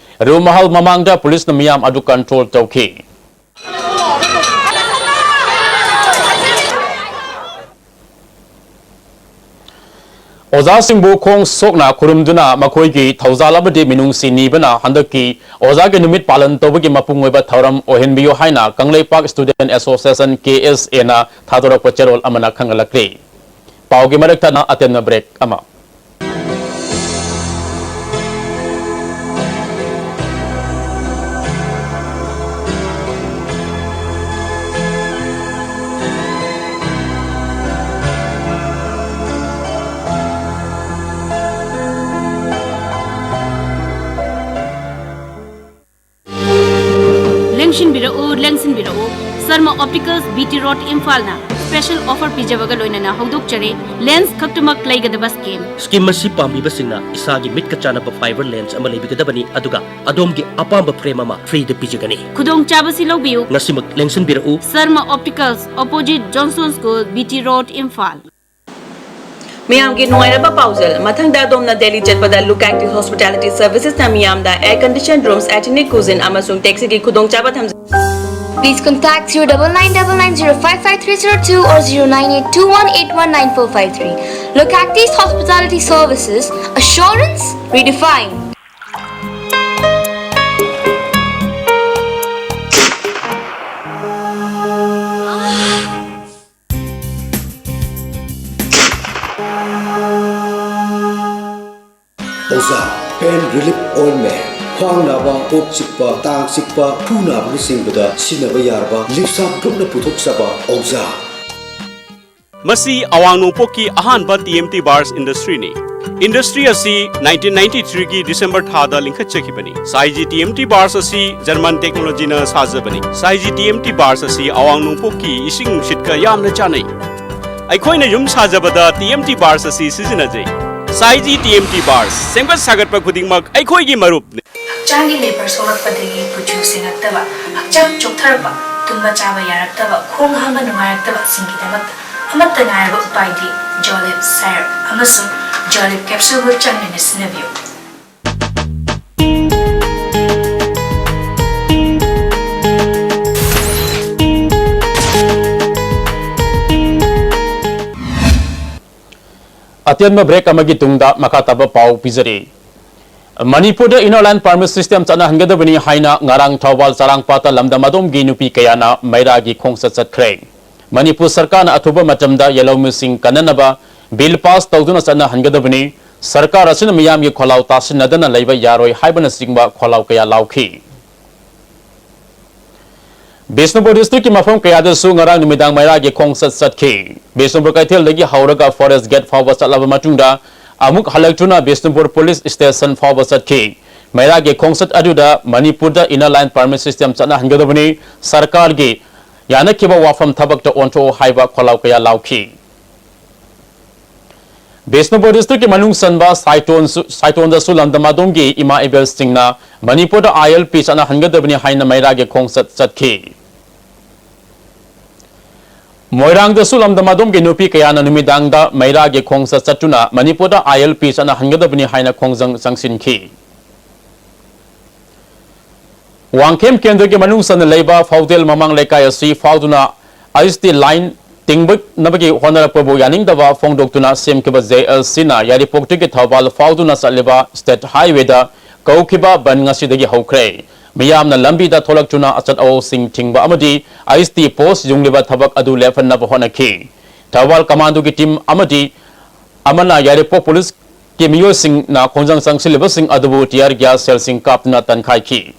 ꯔꯨ ꯃꯍꯜ ꯃꯃꯥꯡꯗ police ꯅ ꯃꯤꯌꯥꯝ ꯑꯗꯨ control ꯇꯧꯈꯤ꯫ ꯑꯣꯖꯥꯁꯤꯡꯕꯨ ꯈꯣꯡ ꯁꯣꯛꯅ ꯈꯨꯔꯨꯝꯗꯨꯅ ꯃꯈꯣꯏꯒꯤ ꯊꯧꯖꯥꯜ ꯑꯃꯗꯤ ꯃꯤꯅꯨꯡꯁꯤ ꯅꯤꯕꯅ ꯍꯟꯗꯛꯀꯤ ꯑꯣꯖꯥꯒꯤ ꯅꯨꯃꯤꯠ ꯄꯥꯂꯟ ꯇꯧꯕꯒꯤ ꯃꯄꯨꯡ ꯑꯣꯏꯕ ꯊꯧꯔꯝ ꯑꯣꯏꯍꯟꯕꯤꯌꯨ ꯍꯥꯏꯅ Kangleipak Student Association, K S A ꯅ ꯊꯥꯗꯣꯔꯛꯄ ꯆꯦꯔꯣꯜ ꯑꯃꯅ ꯈꯪꯍꯜꯂꯛꯂꯤ꯫ ꯄꯥꯎꯒꯤ ꯃꯔꯛ ꯊꯠꯅ ꯑꯇꯦꯟꯕ break ꯑꯃ꯫ ꯂꯦꯡꯁꯤꯟꯕꯤꯔꯛꯎ, ꯂꯦꯡꯁꯤꯟꯕꯤꯔꯛꯎ꯫ Sarma opticals, B T road, ꯏꯝꯐꯥꯜꯅ ꯁ꯭ꯄꯦꯁꯦꯜ ꯑꯣꯐꯔ ꯄꯤꯖꯕꯒ ꯂꯣꯏꯅꯅ ꯍꯧꯗꯣꯛꯆꯔꯤ꯫ ꯂꯦꯟꯁ ꯈꯛꯇꯃꯛ ꯂꯩꯒꯗꯕ ꯁ꯭ꯀꯤꯝ꯫ ꯁ꯭ꯀꯤꯝ ꯑꯁꯤ ꯄꯥꯝꯕꯤꯕꯁꯤꯡꯅ ꯏꯁꯥꯒꯤ ꯃꯤꯠꯀ ꯆꯥꯟꯅꯕ ꯐꯥꯏꯕꯔ ꯂꯦꯟꯁ ꯑꯃ ꯂꯩꯕꯤꯒꯗꯕꯅꯤ, ꯑꯗꯨꯒ ꯑꯗꯣꯝꯒꯤ ꯑꯄꯥꯝꯕ ꯐ꯭ꯔꯦꯝ ꯑꯃ ꯐ꯭ꯔꯤꯗ ꯄꯤꯖꯒꯅꯤ꯫ ꯈꯨꯗꯣꯡꯆꯥꯕꯁꯤ ꯂꯧꯕꯤꯌꯨ꯫ ꯉꯁꯤꯃꯛ ꯂꯦꯡꯁꯤꯟꯕꯤꯔꯛꯎ꯫ Sarma opticals, opposite Johnson school, B T road, Imphal. ꯃꯌꯥꯝꯒꯤ ꯅꯨꯡꯉꯥꯏꯔꯕ ꯄꯥꯎꯖꯦꯜ꯫ ꯃꯊꯪꯗ ꯑꯗꯣꯝꯅ ꯗꯦꯜꯂꯤ ꯆꯠꯄꯗ ꯂꯨꯀꯥꯛꯇꯤ ꯍꯣꯁꯄꯤꯇꯥꯂꯤꯇꯤ ꯁꯔꯚꯤꯁꯦꯁꯅ ꯃꯤꯌꯥꯝꯗ ꯑꯦꯌꯔ ꯀꯟꯗꯤꯁꯟ ꯔꯨꯝꯁ, ꯑꯦꯊꯅꯤꯛ ꯀꯨꯖꯤꯟ ꯑꯃꯁꯨꯡ ꯇꯦꯛꯁꯤꯒꯤ ꯈꯨꯗꯣꯡꯆꯥꯕ ꯊꯝꯖꯩ꯫ Please contact zero double nine double nine zero five five three zero two or zero nine eight two one eight one nine four five three. Locactis Hospitality Services, assurance redefined. ꯑꯣꯖꯥ, pain relief ointment, ꯈ꯭ꯋꯥꯡ ꯅꯥꯕ, ꯀꯣꯛ ꯆꯤꯛꯄ, ꯇꯥꯡ ꯆꯤꯛꯄ, ꯈꯨ ꯅꯥꯕꯅꯆꯤꯡꯕꯗ ꯁꯤꯖꯤꯟꯅꯕ ꯌꯥꯔꯕ ꯂꯤꯞꯁꯥꯞ ꯒ꯭ꯔꯨꯞꯅ ꯄꯨꯊꯣꯛꯆꯕ ꯑꯣꯖꯥ꯫ ꯃꯁꯤ ꯑꯋꯥꯡ ꯅꯣꯡꯄꯣꯛꯀꯤ ꯑꯍꯥꯟꯕ ꯇꯤ ꯑꯦꯝ ꯇꯤ ꯕꯥꯔꯁ ꯏꯟꯗꯁꯇ꯭ꯔꯤꯅꯤ꯫ ꯏꯟꯗꯁꯇ꯭ꯔꯤ ꯑꯁꯤ ꯅꯥꯏꯟꯇꯤꯟ ꯅꯥꯏꯟꯇꯤ ꯊ꯭ꯔꯤꯒꯤ ꯗꯤꯁꯦꯝꯕꯔ ꯊꯥꯗ ꯂꯤꯡꯈꯠꯆꯈꯤꯕꯅꯤ꯫ ꯁꯥꯏꯖꯤ ꯇꯤ ꯑꯦꯝ ꯇꯤ ꯕꯥꯔꯁ ꯑꯁꯤ ꯖꯔꯃꯟ ꯇꯦꯛꯅꯣꯂꯣꯖꯤꯅ ꯁꯥꯖꯕꯅꯤ꯫ ꯁꯥꯏꯖꯤ ꯇꯤ ꯑꯦꯝ ꯇꯤ ꯕꯥꯔꯁ ꯑꯁꯤ ꯑꯋꯥꯡ ꯅꯣꯡꯄꯣꯛꯀꯤ ꯏꯁꯤꯡ ꯅꯨꯡꯁꯤꯠꯀ ꯌꯥꯝꯅ ꯆꯥꯟꯅꯩ꯫ ꯑꯩꯈꯣꯏꯅ ꯌꯨꯝ ꯁꯥꯖꯕꯗ ꯇꯤ ꯑꯦꯝ ꯇꯤ ꯕꯥꯔꯁ ꯑꯁꯤ ꯁꯤꯖꯤꯟꯅꯖꯩ꯫ ꯁꯥꯏꯖꯤ ꯇꯤ ꯑꯦꯝ ꯇꯤ ꯕꯥꯔꯁ, ꯁꯦꯝꯒꯠ ꯁꯥꯒꯠꯄ ꯈꯨꯗꯤꯡꯃꯛ ꯑꯩꯈꯣꯏꯒꯤ ꯃꯔꯨꯞꯅꯤ꯫ ꯍꯛꯆꯥꯡꯒꯤ ꯂꯦꯕꯔ ꯁꯣꯛꯂꯛꯄꯗꯒꯤ ꯀꯨꯆꯨ ꯁꯦꯡꯉꯛꯇꯕ, ꯍꯛꯆꯥꯡ ꯆꯣꯛꯊꯔꯛꯄ, ꯇꯨꯝꯕ ꯆꯥꯕ ꯌꯥꯔꯛꯇꯕ, ꯈꯣꯡ ꯍꯥꯝꯕ ꯅꯨꯡꯉꯥꯏꯔꯛꯇꯕꯁꯤꯡꯒꯤꯗꯃꯛꯇ ꯑꯃꯠꯇ ꯉꯥꯏꯔꯕ ꯎꯄꯥꯏꯗꯤ ꯖꯣꯂꯤꯞ ꯁꯥꯏꯔꯞ ꯑꯃꯁꯨꯡ ꯖꯣꯂꯤꯞ ꯀꯦꯞꯁꯨꯜꯕꯨ ꯆꯥꯡ ꯅꯥꯏꯅ ꯁꯤꯖꯤꯟꯅꯕꯤꯌꯨ꯫ ꯑꯇꯦꯟꯕ ꯕ꯭ꯔꯦꯛ ꯑꯃꯒꯤ ꯇꯨꯡꯗ ꯃꯈꯥ ꯇꯥꯕ ꯄꯥꯎ ꯄꯤꯖꯔꯤ꯫ ꯃꯅꯤꯄꯨꯔꯗ Inner Line Permit System ꯆꯠꯅꯍꯟꯒꯗꯕꯅꯤ ꯍꯥꯏꯅ ꯉꯔꯥꯡ ꯊꯧꯕꯥꯜ ꯆꯔꯥꯡꯄꯥꯠꯇ ꯂꯝꯗꯝ ꯑꯗꯣꯝꯒꯤ ꯅꯨꯄꯤ ꯀꯌꯥꯅ ꯃꯩꯔꯥꯒꯤ ꯈꯣꯡꯆꯠ ꯆꯠꯈ꯭ꯔꯦ꯫ ꯃꯅꯤꯄꯨꯔ ꯁꯔꯀꯥꯔꯅ ꯑꯊꯨꯕ ꯃꯇꯝꯗ ꯌꯦꯜꯍꯧꯃꯤꯁꯤꯡ ꯀꯟꯅꯅꯕ ꯕꯤꯜ ꯄꯥꯁ ꯇꯧꯗꯨꯅ ꯆꯠꯅꯍꯟꯒꯗꯕꯅꯤ꯫ ꯁꯔꯀꯥꯔ ꯑꯁꯤꯅ ꯃꯤꯌꯥꯝꯒꯤ ꯈꯣꯜꯂꯥꯎ ꯇꯥꯁꯤꯟꯅꯗꯅ ꯂꯩꯕ ꯌꯥꯔꯣꯏ ꯍꯥꯏꯕꯅꯆꯤꯡꯕ ꯈꯣꯜꯂꯥꯎ ꯀꯌꯥ ꯂꯥꯎꯈꯤ꯫ ꯕꯤꯁꯅꯨꯄꯨꯔ ꯗꯤꯁꯇ꯭ꯔꯤꯛꯀꯤ ꯃꯐꯝ ꯀꯌꯥꯗꯁꯨ ꯉꯔꯥꯡ ꯅꯨꯃꯤꯗꯥꯡ ꯃꯩꯔꯥꯒꯤ ꯈꯣꯡꯆꯠ ꯆꯠꯈꯤ꯫ ꯕꯤꯁꯅꯨꯄꯨꯔ ꯀꯩꯊꯦꯜꯗꯒꯤ ꯍꯧꯔꯒ ꯐꯣꯔꯦꯁ ꯒꯦꯠ ꯐꯥꯎꯕ ꯆꯠꯂꯕ ꯃꯇꯨꯡꯗ ꯑꯃꯨꯛ ꯍꯜꯂꯛꯇꯨꯅ ꯕꯤꯁꯅꯨꯄꯨꯔ ꯄꯨꯂꯤꯁ ꯁ꯭ꯇꯦꯁꯟ ꯐꯥꯎꯕ ꯆꯠꯈꯤ꯫ ꯃꯩꯔꯥꯒꯤ ꯈꯣꯡꯆꯠ ꯑꯗꯨꯗ ꯃꯅꯤꯄꯨꯔꯗ Inner Line Permit System ꯆꯠꯅꯍꯟꯒꯗꯕꯅꯤ, ꯁꯔꯀꯥꯔꯒꯤ ꯌꯥꯅꯈꯤꯕ ꯋꯥꯐꯝ ꯊꯕꯛꯇ ꯑꯣꯟꯊꯣꯛꯎ ꯍꯥꯏꯕ ꯈꯣꯜꯂꯥꯎ ꯀꯌꯥ ꯂꯥꯎꯈꯤ꯫ ꯕꯤꯁꯅꯨꯄꯨꯔ districtꯀꯤ ꯃꯅꯨꯡ ꯆꯟꯕ ꯁꯥꯏꯇꯣꯟꯁꯨ, ꯁꯥꯏꯇꯣꯟꯗꯁꯨ ꯂꯝꯗꯝ ꯑꯗꯣꯝꯒꯤ ꯏꯃꯥ ꯏꯕꯦꯜꯁꯤꯡꯅ ꯃꯅꯤꯄꯨꯔꯗ ILP ꯆꯠꯅꯍꯟꯒꯗꯕꯅꯤ ꯍꯥꯏꯅ ꯃꯩꯔꯥꯒꯤ ꯈꯣꯡꯆꯠ ꯆꯠꯈꯤ꯫ ꯃꯣꯏꯔꯥꯡꯗꯁꯨ ꯂꯝꯗꯝ ꯑꯗꯣꯝꯒꯤ ꯅꯨꯄꯤ ꯀꯌꯥꯅ ꯅꯨꯃꯤꯗꯥꯡꯗ ꯃꯩꯔꯥꯒꯤ ꯈꯣꯡꯆꯠ ꯆꯠꯇꯨꯅ ꯃꯅꯤꯄꯨꯔꯗ ILP ꯆꯠꯅꯍꯟꯒꯗꯕꯅꯤ ꯍꯥꯏꯅ ꯈꯣꯡꯖꯪ ꯆꯪꯁꯤꯟꯈꯤ꯫ ꯋꯥꯡꯈꯦꯝ ꯀꯦꯟꯗ꯭ꯔꯒꯤ ꯃꯅꯨꯡ ꯆꯟꯅ ꯂꯩꯕ ꯐꯥꯎꯗꯦꯜ ꯃꯃꯥꯡ ꯂꯩꯀꯥꯏ ꯑꯁꯤ ꯐꯥꯎꯗꯨꯅ IST line ꯇꯤꯡꯕꯅꯕꯒꯤ ꯍꯣꯠꯅꯔꯛꯄꯕꯨ ꯌꯥꯅꯤꯡꯗꯕ ꯐꯣꯡꯗꯣꯛꯇꯨꯅ ꯁꯦꯝꯈꯤꯕ JLCꯅ ꯌꯥꯏꯔꯤꯄꯣꯛꯇꯒꯤ ꯊꯧꯕꯥꯜ ꯐꯥꯎꯗꯨꯅ ꯆꯠꯂꯤꯕ state highwayꯗ ꯀꯧꯈꯤꯕ ꯕꯟ ꯉꯁꯤꯗꯒꯤ ꯍꯧꯈ꯭ꯔꯦ꯫ ꯃꯤꯌꯥꯝꯅ ꯂꯝꯕꯤꯗ ꯊꯣꯛꯂꯛꯇꯨꯅ ꯑꯆꯠ ꯑꯋꯣꯛꯁꯤꯡ ꯊꯤꯡꯕ ꯑꯃꯗꯤ IST post ꯌꯨꯡꯂꯤꯕ ꯊꯕꯛ ꯑꯗꯨ ꯂꯦꯞꯍꯟꯅꯕ ꯍꯣꯠꯅꯈꯤ꯫ ꯊꯧꯕꯥꯜ commandoꯒꯤ team ꯑꯃꯗꯤ ꯑꯃꯅ ꯌꯥꯏꯔꯤꯄꯣꯛ policeꯀꯤ ꯃꯤꯑꯣꯏꯁꯤꯡꯅ ꯈꯣꯡꯖꯪ ꯆꯪꯁꯤꯜꯂꯤꯕꯁꯤꯡ ꯑꯗꯨꯕꯨ tear gas shellꯁꯤꯡ ꯀꯥꯞꯇꯨꯅ ꯇꯟꯈꯥꯏꯈꯤ꯫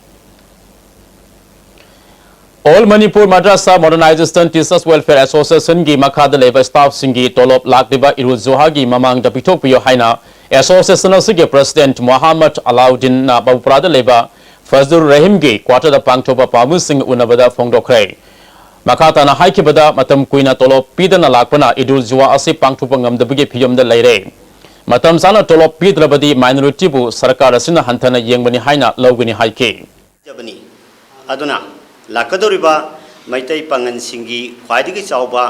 All Manipur Madrasa Modernization Teachers Welfare Associationꯒꯤ ꯃꯈꯥꯗ ꯂꯩꯕ staffꯁꯤꯡꯒꯤ ꯇꯣꯂꯣꯞ ꯂꯥꯛꯂꯤꯕ ꯏꯗꯨꯜ ꯖꯨꯍꯥꯒꯤ ꯃꯃꯥꯡꯗ ꯄꯤꯊꯣꯛꯄꯤꯌꯨ ꯍꯥꯏꯅ association ꯑꯁꯤꯒꯤ president ꯃꯣꯍꯥꯃꯗ ꯑꯂꯥꯎꯗꯤꯟꯅ ꯕꯕꯨꯄꯨꯔꯥꯗ ꯂꯩꯕ ꯐꯖꯜ ꯔꯍꯤꯝꯒꯤ quarterꯗ ꯄꯥꯡꯊꯣꯛꯄ ꯄꯥꯝꯕꯁꯤꯡ ꯎꯅꯕꯗ ꯐꯣꯡꯗꯣꯛꯈ꯭ꯔꯦ꯫ ꯃꯈꯥ ꯇꯥꯅ ꯍꯥꯏꯈꯤꯕꯗ, ꯃꯇꯝ ꯀꯨꯏꯅ ꯇꯣꯂꯣꯞ ꯄꯤꯗꯅ ꯂꯥꯛꯄꯅ ꯏꯗꯨꯜ ꯖꯨꯍꯥ ꯑꯁꯤ ꯄꯥꯡꯊꯣꯛꯄ ꯉꯝꯗꯕꯒꯤ ꯐꯤꯚꯝꯗ ꯂꯩꯔꯦ꯫ ꯃꯇꯝ ꯆꯥꯅ ꯇꯣꯂꯣꯞ ꯄꯤꯗ꯭ꯔꯕꯗꯤ minorityꯕꯨ ꯁꯔꯀꯥꯔ ꯑꯁꯤꯅ ꯍꯟꯊꯅ ꯌꯦꯡꯕꯅꯤ ꯍꯥꯏꯅ ꯂꯧꯒꯅꯤ ꯍꯥꯏꯈꯤ꯫ ꯖꯕꯅꯤ꯫ ꯑꯗꯨꯅ ꯂꯥꯛꯀꯗꯧꯔꯤꯕ ꯃꯩꯇꯩ ꯄꯥꯉꯜꯁꯤꯡꯒꯤ ꯈ꯭ꯋꯥꯏꯗꯒꯤ ꯆꯥꯎꯕ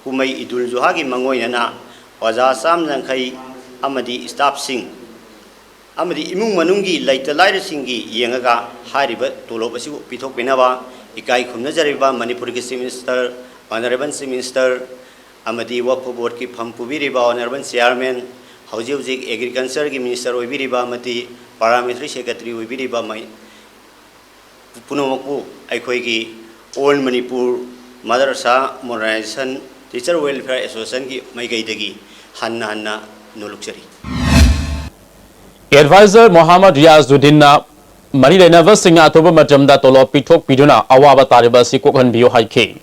ꯀꯨꯝꯍꯩ ꯏꯗꯨꯜ ꯖꯨꯍꯥꯒꯤ ꯃꯥꯡꯑꯣꯏꯅꯅ ꯑꯣꯖꯥ ꯆꯥꯝ ꯌꯥꯡꯈꯩ ꯑꯃꯗꯤ staffꯁꯤꯡ ꯑꯃꯗꯤ ꯏꯃꯨꯡ ꯃꯅꯨꯡꯒꯤ ꯂꯩꯇ ꯂꯥꯏꯔꯁꯤꯡꯒꯤ ꯌꯦꯡꯉꯒ ꯍꯥꯏꯔꯤꯕ ꯇꯣꯂꯣꯞ ꯑꯁꯤꯕꯨ ꯄꯤꯊꯣꯛꯄꯤꯅꯕ ꯏꯀꯥꯏ ꯈꯨꯝꯅꯖꯔꯤꯕ ꯃꯅꯤꯄꯨꯔꯒꯤ Chief Minister, Honourable Chief Minister ꯑꯃꯗꯤ Waqf Boardꯀꯤ ꯐꯝ ꯄꯨꯕꯤꯔꯤꯕ Honourable Chairman, ꯍꯧꯖꯤꯛ ꯍꯧꯖꯤꯛ Agricultureꯒꯤ Minister ꯑꯣꯏꯕꯤꯔꯤꯕ ꯑꯃꯗꯤ Parliamentary Secretary ꯑꯣꯏꯕꯤꯔꯤꯕ ꯃꯩ-, ꯄꯨꯝꯅꯃꯛꯄꯨ ꯑꯩꯈꯣꯏꯒꯤ All Manipur Madrasa Modernization Teacher Welfare Associationꯒꯤ ꯃꯥꯏꯀꯩꯗꯒꯤ ꯍꯟꯅ ꯍꯟꯅ ꯅꯣꯂꯨꯛꯆꯔꯤ꯫ Advisor ꯃꯣꯍꯥꯃꯗ ꯔꯤꯌꯥꯖꯨꯗꯤꯟꯅ ꯃꯔꯤ ꯂꯩꯅꯕꯁꯤꯡꯅ ꯑꯊꯨꯕ ꯃꯇꯝꯗ ꯇꯣꯂꯣꯞ ꯄꯤꯊꯣꯛꯄꯤꯗꯨꯅ ꯑꯋꯥꯕ ꯇꯥꯔꯤꯕ ꯑꯁꯤ ꯀꯣꯛꯍꯟꯕꯤꯌꯨ ꯍꯥꯏꯈꯤ꯫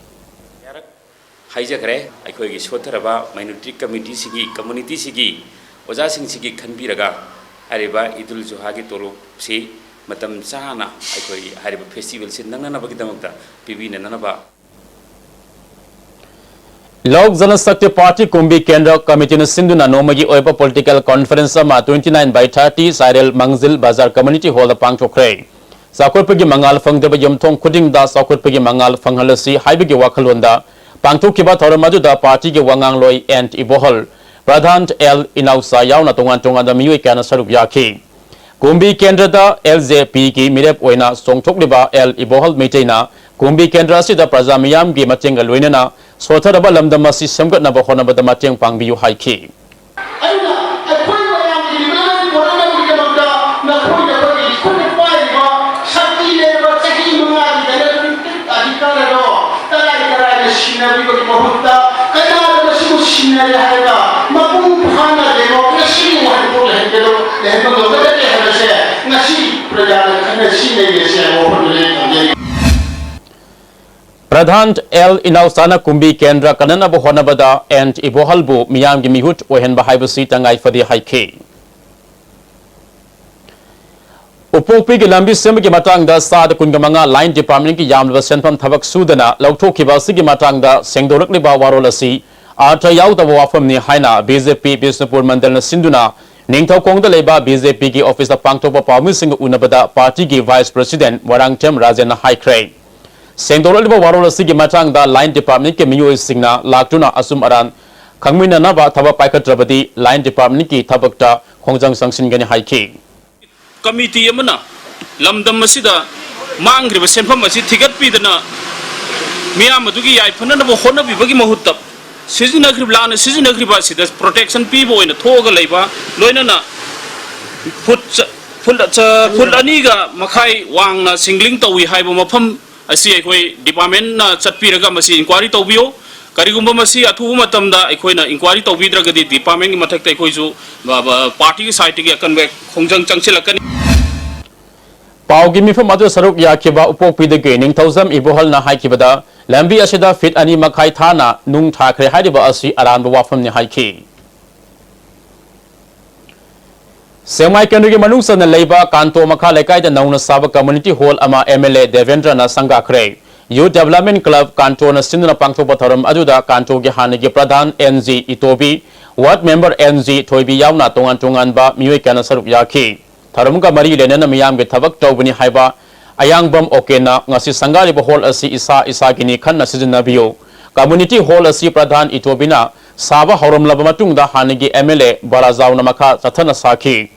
ꯍꯥꯏꯖꯈ꯭ꯔꯦ, ꯑꯩꯈꯣꯏꯒꯤ ꯁꯣꯠꯊꯔꯕ minority communityꯁꯤꯒꯤ, communityꯁꯤꯒꯤ ꯑꯣꯖꯥꯁꯤꯡꯁꯤꯒꯤ ꯈꯟꯕꯤꯔꯒ ꯍꯥꯏꯔꯤꯕ ꯏꯗꯨꯜ ꯖꯨꯍꯥꯒꯤ ꯇꯣꯂꯣꯞꯁꯤ ꯃꯇꯝ ꯆꯥꯅ ꯑꯩꯈꯣꯏ ꯍꯥꯏꯔꯤꯕ festivalꯁꯤ ꯅꯪꯅꯅꯕꯒꯤꯗꯃꯛꯇ ꯄꯤꯕꯤꯅꯅꯕ꯫ ꯂꯣꯛ ꯖꯅꯁꯛꯇꯤ ꯄꯥꯔꯇꯤ ꯀꯨꯝꯕꯤ ꯀꯦꯟꯗ꯭ꯔ ꯀꯃꯤꯇꯤꯅ ꯁꯤꯟꯗꯨꯅ ꯅꯣꯡꯃꯒꯤ ꯑꯣꯏꯕ ꯄꯣꯂꯤꯇꯤꯀꯦꯜ ꯀꯣꯟꯐꯔꯦꯟꯁ ꯑꯃ twenty nine by thirty ꯁꯥꯏꯔꯦꯜ ꯃꯥꯡꯖꯤꯜ ꯕꯖꯥꯔ ꯀꯝꯃ꯭ꯌꯨꯅꯤꯇꯤ ꯍꯣꯜꯗ ꯄꯥꯡꯊꯣꯛꯈ꯭ꯔꯦ꯫ ꯆꯥꯎꯈꯠꯄꯒꯤ ꯃꯉꯥꯜ ꯐꯪꯗꯕ ꯌꯨꯝꯊꯣꯡ ꯈꯨꯗꯤꯡꯗ ꯆꯥꯎꯈꯠꯄꯒꯤ ꯃꯉꯥꯜ ꯐꯪꯍꯜꯂꯁꯤ ꯍꯥꯏꯕꯒꯤ ꯋꯥꯈꯜꯂꯣꯟꯗ ꯄꯥꯡꯊꯣꯛꯈꯤꯕ ꯊꯧꯔꯝ ꯑꯗꯨꯗ ꯄꯥꯔꯇꯤꯒꯤ ꯋꯥꯉꯥꯡꯂꯣꯏ ꯑꯦꯟ ꯏꯕꯣꯍꯜ, ꯄ꯭ꯔꯙꯥꯟ ꯑꯦꯜ ꯏꯅꯥꯎꯆꯥ ꯌꯥꯎꯅ ꯇꯣꯉꯥꯟ ꯇꯣꯉꯥꯟꯕ ꯃꯤꯑꯣꯏ ꯀꯌꯥꯅ ꯁꯔꯨꯛ ꯌꯥꯈꯤ꯫ ꯀꯨꯝꯕꯤ ꯀꯦꯟꯗ꯭ꯔꯗ ꯑꯦꯜ ꯖꯦ ꯄꯤꯒꯤ ꯃꯤꯔꯦꯞ ꯑꯣꯏꯅ ꯆꯣꯡꯊꯣꯛꯂꯤꯕ ꯑꯦꯜ ꯏꯕꯣꯍꯜ ꯃꯩꯇꯩꯅ ꯀꯨꯝꯕꯤ ꯀꯦꯟꯗ꯭ꯔ ꯑꯁꯤꯗ ꯄ꯭ꯔꯖꯥ ꯃꯤꯌꯥꯝꯒꯤ ꯃꯇꯦꯡꯒ ꯂꯣꯏꯅꯅ ꯁꯣꯊꯔꯕ ꯂꯝꯗꯝ ꯑꯁꯤ ꯁꯦꯝꯒꯠꯅꯕ ꯍꯣꯠꯅꯕꯗ ꯃꯇꯦꯡ ꯄꯥꯡꯕꯤꯌꯨ ꯍꯥꯏꯈꯤ꯫ ꯑꯩꯅ ꯑꯩꯈꯣꯏ ꯃꯌꯥꯝꯒꯤ ꯂꯤꯕꯔꯦꯜ ꯄꯣꯔꯛꯅꯕꯒꯤꯗꯃꯛꯇ ꯅꯈꯣꯏ ꯅꯈꯣꯏꯒꯤ ꯈꯨꯠꯇ ꯄꯥꯏꯔꯤꯕ ꯁꯛꯇꯤ ꯂꯩꯔꯕ ꯆꯍꯤ ꯃꯉꯥꯒꯤ ꯗꯦꯃꯣꯀ꯭ꯔꯦꯇꯤꯛ ꯑꯙꯤꯀꯥꯔ ꯑꯗꯣ ꯇꯔꯥꯏ ꯇꯔꯥꯏꯅ ꯁꯤꯟꯅꯕꯤꯕꯒꯤ ꯃꯍꯨꯠꯇ ꯀꯅꯥꯅ ꯃꯁꯤꯕꯨ ꯁꯤꯟꯅꯔꯦ ꯍꯥꯏꯔꯒ ꯃꯄꯨꯡ ꯐꯥꯅ ꯗꯦꯃꯣꯀ꯭ꯔꯦꯁꯤꯒꯤ ꯋꯥꯍꯟꯊꯣꯛ ꯂꯩꯍꯟꯒꯗ-, ꯂꯩꯍꯟꯕ ꯉꯝꯒꯗꯒꯦ ꯍꯥꯏꯕꯁꯦ ꯉꯁꯤ ꯄ꯭ꯔꯖꯥꯅ ꯈꯟꯅ ꯁꯤꯟꯅꯔꯤꯕꯁꯦ ꯋꯥꯐꯝꯗꯨꯅ ꯊꯝꯖꯔꯤ꯫ ꯄ꯭ꯔꯙꯥꯟ ꯑꯦꯜ ꯏꯅꯥꯎꯆꯥꯅ ꯀꯨꯝꯕꯤ ꯀꯦꯟꯗ꯭ꯔ ꯀꯟꯅꯅꯕ ꯍꯣꯠꯅꯕꯗ ꯑꯦꯟ ꯏꯕꯣꯍꯜꯕꯨ ꯃꯤꯌꯥꯝꯒꯤ ꯃꯤꯍꯨꯠ ꯑꯣꯏꯍꯟꯕ ꯍꯥꯏꯕꯁꯤ ꯇꯉꯥꯏ ꯐꯗꯦ ꯍꯥꯏꯈꯤ꯫ ꯎꯄꯣꯛꯄꯤꯒꯤ ꯂꯝꯕꯤ ꯁꯦꯝꯕꯒꯤ ꯃꯇꯥꯡꯗ ꯆꯥꯗ ꯀꯨꯟꯒ ꯃꯉꯥ ꯂꯥꯏꯟ ꯗꯤꯄꯥꯔꯠꯃꯦꯟꯒꯤ ꯌꯥꯝꯂꯕ ꯁꯦꯟꯐꯝ ꯊꯕꯛ ꯁꯨꯗꯅ ꯂꯧꯊꯣꯛꯈꯤꯕ ꯑꯁꯤꯒꯤ ꯃꯇꯥꯡꯗ ꯁꯦꯡꯗꯣꯔꯛꯂꯤꯕ ꯋꯥꯔꯣꯜ ꯑꯁꯤ ꯑꯥꯔꯊ ꯌꯥꯎꯗꯕ ꯋꯥꯐꯝꯅꯤ ꯍꯥꯏꯅ ꯕꯤ ꯖꯦ ꯄꯤ ꯕꯤꯁꯅꯨꯄꯨꯔ ꯃꯟꯗꯜꯅ ꯁꯤꯟꯗꯨꯅ ꯅꯤꯡꯊꯧꯈꯣꯡꯗ ꯂꯩꯕ ꯕꯤ ꯖꯦ ꯄꯤꯒꯤ ꯑꯣꯐꯤꯁꯇ ꯄꯥꯡꯊꯣꯛꯄ ꯄꯥꯎꯃꯤꯁꯤꯡꯒ ꯎꯅꯕꯗ ꯄꯥꯔꯇꯤꯒꯤ ꯚꯥꯏꯁ ꯄ꯭ꯔꯁꯤꯗꯦꯟ ꯃꯣꯏꯔꯥꯡꯊꯦꯝ ꯔꯥꯖꯦꯟꯅ ꯍꯥꯏꯈ꯭ꯔꯦ꯫ ꯁꯦꯡꯗꯣꯔꯛꯂꯤꯕ ꯋꯥꯔꯣꯜ ꯑꯁꯤꯒꯤ ꯃꯇꯥꯡꯗ ꯂꯥꯏꯟ ꯗꯤꯄꯥꯔꯠꯃꯦꯟꯀꯤ ꯃꯤꯑꯣꯏꯁꯤꯡꯅ ꯂꯥꯛꯇꯨꯅ ꯑꯆꯨꯝ ꯑꯔꯥꯟ ꯈꯪꯃꯤꯟꯅꯅꯕ ꯊꯕꯛ ꯄꯥꯏꯈꯠꯇ꯭ꯔꯕꯗꯤ ꯂꯥꯏꯟ ꯗꯤꯄꯥꯔꯠꯃꯦꯟꯀꯤ ꯊꯕꯛꯇ ꯈꯣꯡꯖꯪ ꯆꯪꯁꯤꯟꯒꯅꯤ ꯍꯥꯏꯈꯤ꯫ ꯀꯃꯤꯇꯤ ꯑꯃꯅ ꯂꯝꯗꯝ ꯑꯁꯤꯗ ꯃꯥꯡꯈ꯭ꯔꯤꯕ ꯁꯦꯟꯐꯝ ꯑꯁꯤ ꯊꯤꯒꯠꯄꯤꯗꯅ ꯃꯤꯌꯥꯝ ꯑꯗꯨꯒꯤ ꯌꯥꯏꯐꯅꯅꯕ ꯍꯣꯠꯅꯕꯤꯕꯒꯤ ꯃꯍꯨꯠꯇ ꯁꯤꯖꯤꯟꯅꯈ꯭ꯔꯤꯕ, ꯂꯥꯟꯅ ꯁꯤꯖꯤꯟꯅꯈ꯭ꯔꯤꯕ ꯑꯁꯤꯗ ꯄ꯭ꯔꯣꯇꯦꯛꯁꯟ ꯄꯤꯕ ꯑꯣꯏꯅ ꯊꯣꯛꯑꯒ ꯂꯩꯕ, ꯂꯣꯏꯅꯅ ꯐꯨꯠ ꯆ-, ꯐꯨꯠ ꯆ-, ꯐꯨꯠ ꯑꯅꯤꯒ ꯃꯈꯥꯏ ꯋꯥꯡꯅ ꯁꯤꯡꯒ꯭ꯂꯤꯡ ꯇꯧꯏ ꯍꯥꯏꯕ ꯃꯐꯝ ꯑꯁꯤ ꯑꯩꯈꯣꯏ ꯗꯤꯄꯥꯔꯠꯃꯦꯟꯅ ꯆꯠꯄꯤꯔꯒ ꯃꯁꯤ ꯏꯟꯀ꯭ꯋꯥꯏꯔꯤ ꯇꯧꯕꯤꯌꯨ꯫ ꯀꯔꯤꯒꯨꯝꯕ ꯃꯁꯤ ꯑꯊꯨꯕ ꯃꯇꯝꯗ ꯑꯩꯈꯣꯏꯅ ꯏꯟꯀ꯭ꯋꯥꯏꯔꯤ ꯇꯧꯕꯤꯗ꯭ꯔꯒꯗꯤ ꯗꯤꯄꯥꯔꯠꯃꯦꯟꯒꯤ ꯃꯊꯛꯇ ꯑꯩꯈꯣꯏꯁꯨ, ꯑ, ꯑ, ꯄꯥꯔꯇꯤꯒꯤ ꯁꯥꯏꯠꯇꯒꯤ ꯑꯀꯟꯕ ꯈꯣꯡꯖꯪ ꯆꯪꯁꯤꯜꯂꯛꯀꯅꯤ꯫ ꯄꯥꯎꯒꯤ ꯃꯤꯐꯝ ꯑꯗꯨꯗ ꯁꯔꯨꯛ ꯌꯥꯈꯤꯕ ꯎꯄꯣꯛꯄꯤꯗꯒꯤ ꯅꯤꯡꯊꯧꯖꯝ ꯏꯕꯣꯍꯜꯅ ꯍꯥꯏꯈꯤꯕꯗ, ꯂꯝꯕꯤ ꯑꯁꯤꯗ ꯐꯤꯠ ꯑꯅꯤ ꯃꯈꯥꯏ ꯊꯥꯅ ꯅꯨꯡ ꯊꯥꯈ꯭ꯔꯦ ꯍꯥꯏꯔꯤꯕ ꯑꯁꯤ ꯑꯔꯥꯟꯕ ꯋꯥꯐꯝꯅꯤ ꯍꯥꯏꯈꯤ꯫ ꯁꯦꯛꯃꯥꯏ ꯀꯦꯟꯗ꯭ꯔꯒꯤ ꯃꯅꯨꯡ ꯆꯟꯅ ꯂꯩꯕ ꯀꯥꯟꯇꯣ ꯃꯈꯥ ꯂꯩꯀꯥꯏꯗ ꯅꯧꯅ ꯁꯥꯕ ꯀꯝꯃ꯭ꯌꯨꯅꯤꯇꯤ ꯍꯣꯜ ꯑꯃ ꯑꯦꯝ ꯑꯦꯜ ꯑꯦ ꯗꯦꯕꯦꯟꯗ꯭ꯔꯅ ꯁꯪꯒꯥꯈ꯭ꯔꯦ꯫ Youth Development Club ꯀꯥꯟꯇꯣꯅ ꯁꯤꯟꯗꯨꯅ ꯄꯥꯡꯊꯣꯛꯄ ꯊꯧꯔꯝ ꯑꯗꯨꯗ ꯀꯥꯟꯇꯣꯒꯤ ꯍꯥꯟꯅꯒꯤ ꯄ꯭ꯔꯙꯥꯟ N G Itobi, ward member N G Thoibi ꯌꯥꯎꯅ ꯇꯣꯉꯥꯟ ꯇꯣꯉꯥꯟꯕ ꯃꯤꯑꯣꯏ ꯀꯌꯥꯅ ꯁꯔꯨꯛ ꯌꯥꯈꯤ꯫ ꯊꯧꯔꯝꯒ ꯃꯔꯤ ꯂꯩꯅꯅ ꯃꯤꯌꯥꯝꯒꯤ ꯊꯕꯛ ꯇꯧꯕꯅꯤ ꯍꯥꯏꯕ ꯑꯌꯥꯡꯕꯝ ꯑꯣꯀꯦꯟꯅ ꯉꯁꯤ ꯁꯪꯒꯥꯔꯤꯕ ꯍꯣꯜ ꯑꯁꯤ ꯏꯁꯥ ꯏꯁꯥꯒꯤꯅꯤ ꯈꯟꯅ ꯁꯤꯖꯤꯟꯅꯕꯤꯌꯨ꯫ ꯀꯝꯃ꯭ꯌꯨꯅꯤꯇꯤ ꯍꯣꯜ ꯑꯁꯤ ꯄ꯭ꯔꯙꯥꯟ ꯏꯇꯣꯕꯤꯅ ꯁꯥꯕ ꯍꯧꯔꯝꯂꯕ ꯃꯇꯨꯡꯗ ꯍꯥꯟꯅꯒꯤ ꯑꯦꯝ ꯑꯦꯜ ꯑꯦ ꯕꯥꯂꯥꯖꯥꯎꯅ ꯃꯈꯥ ꯆꯠꯊꯅ ꯁꯥꯈꯤ꯫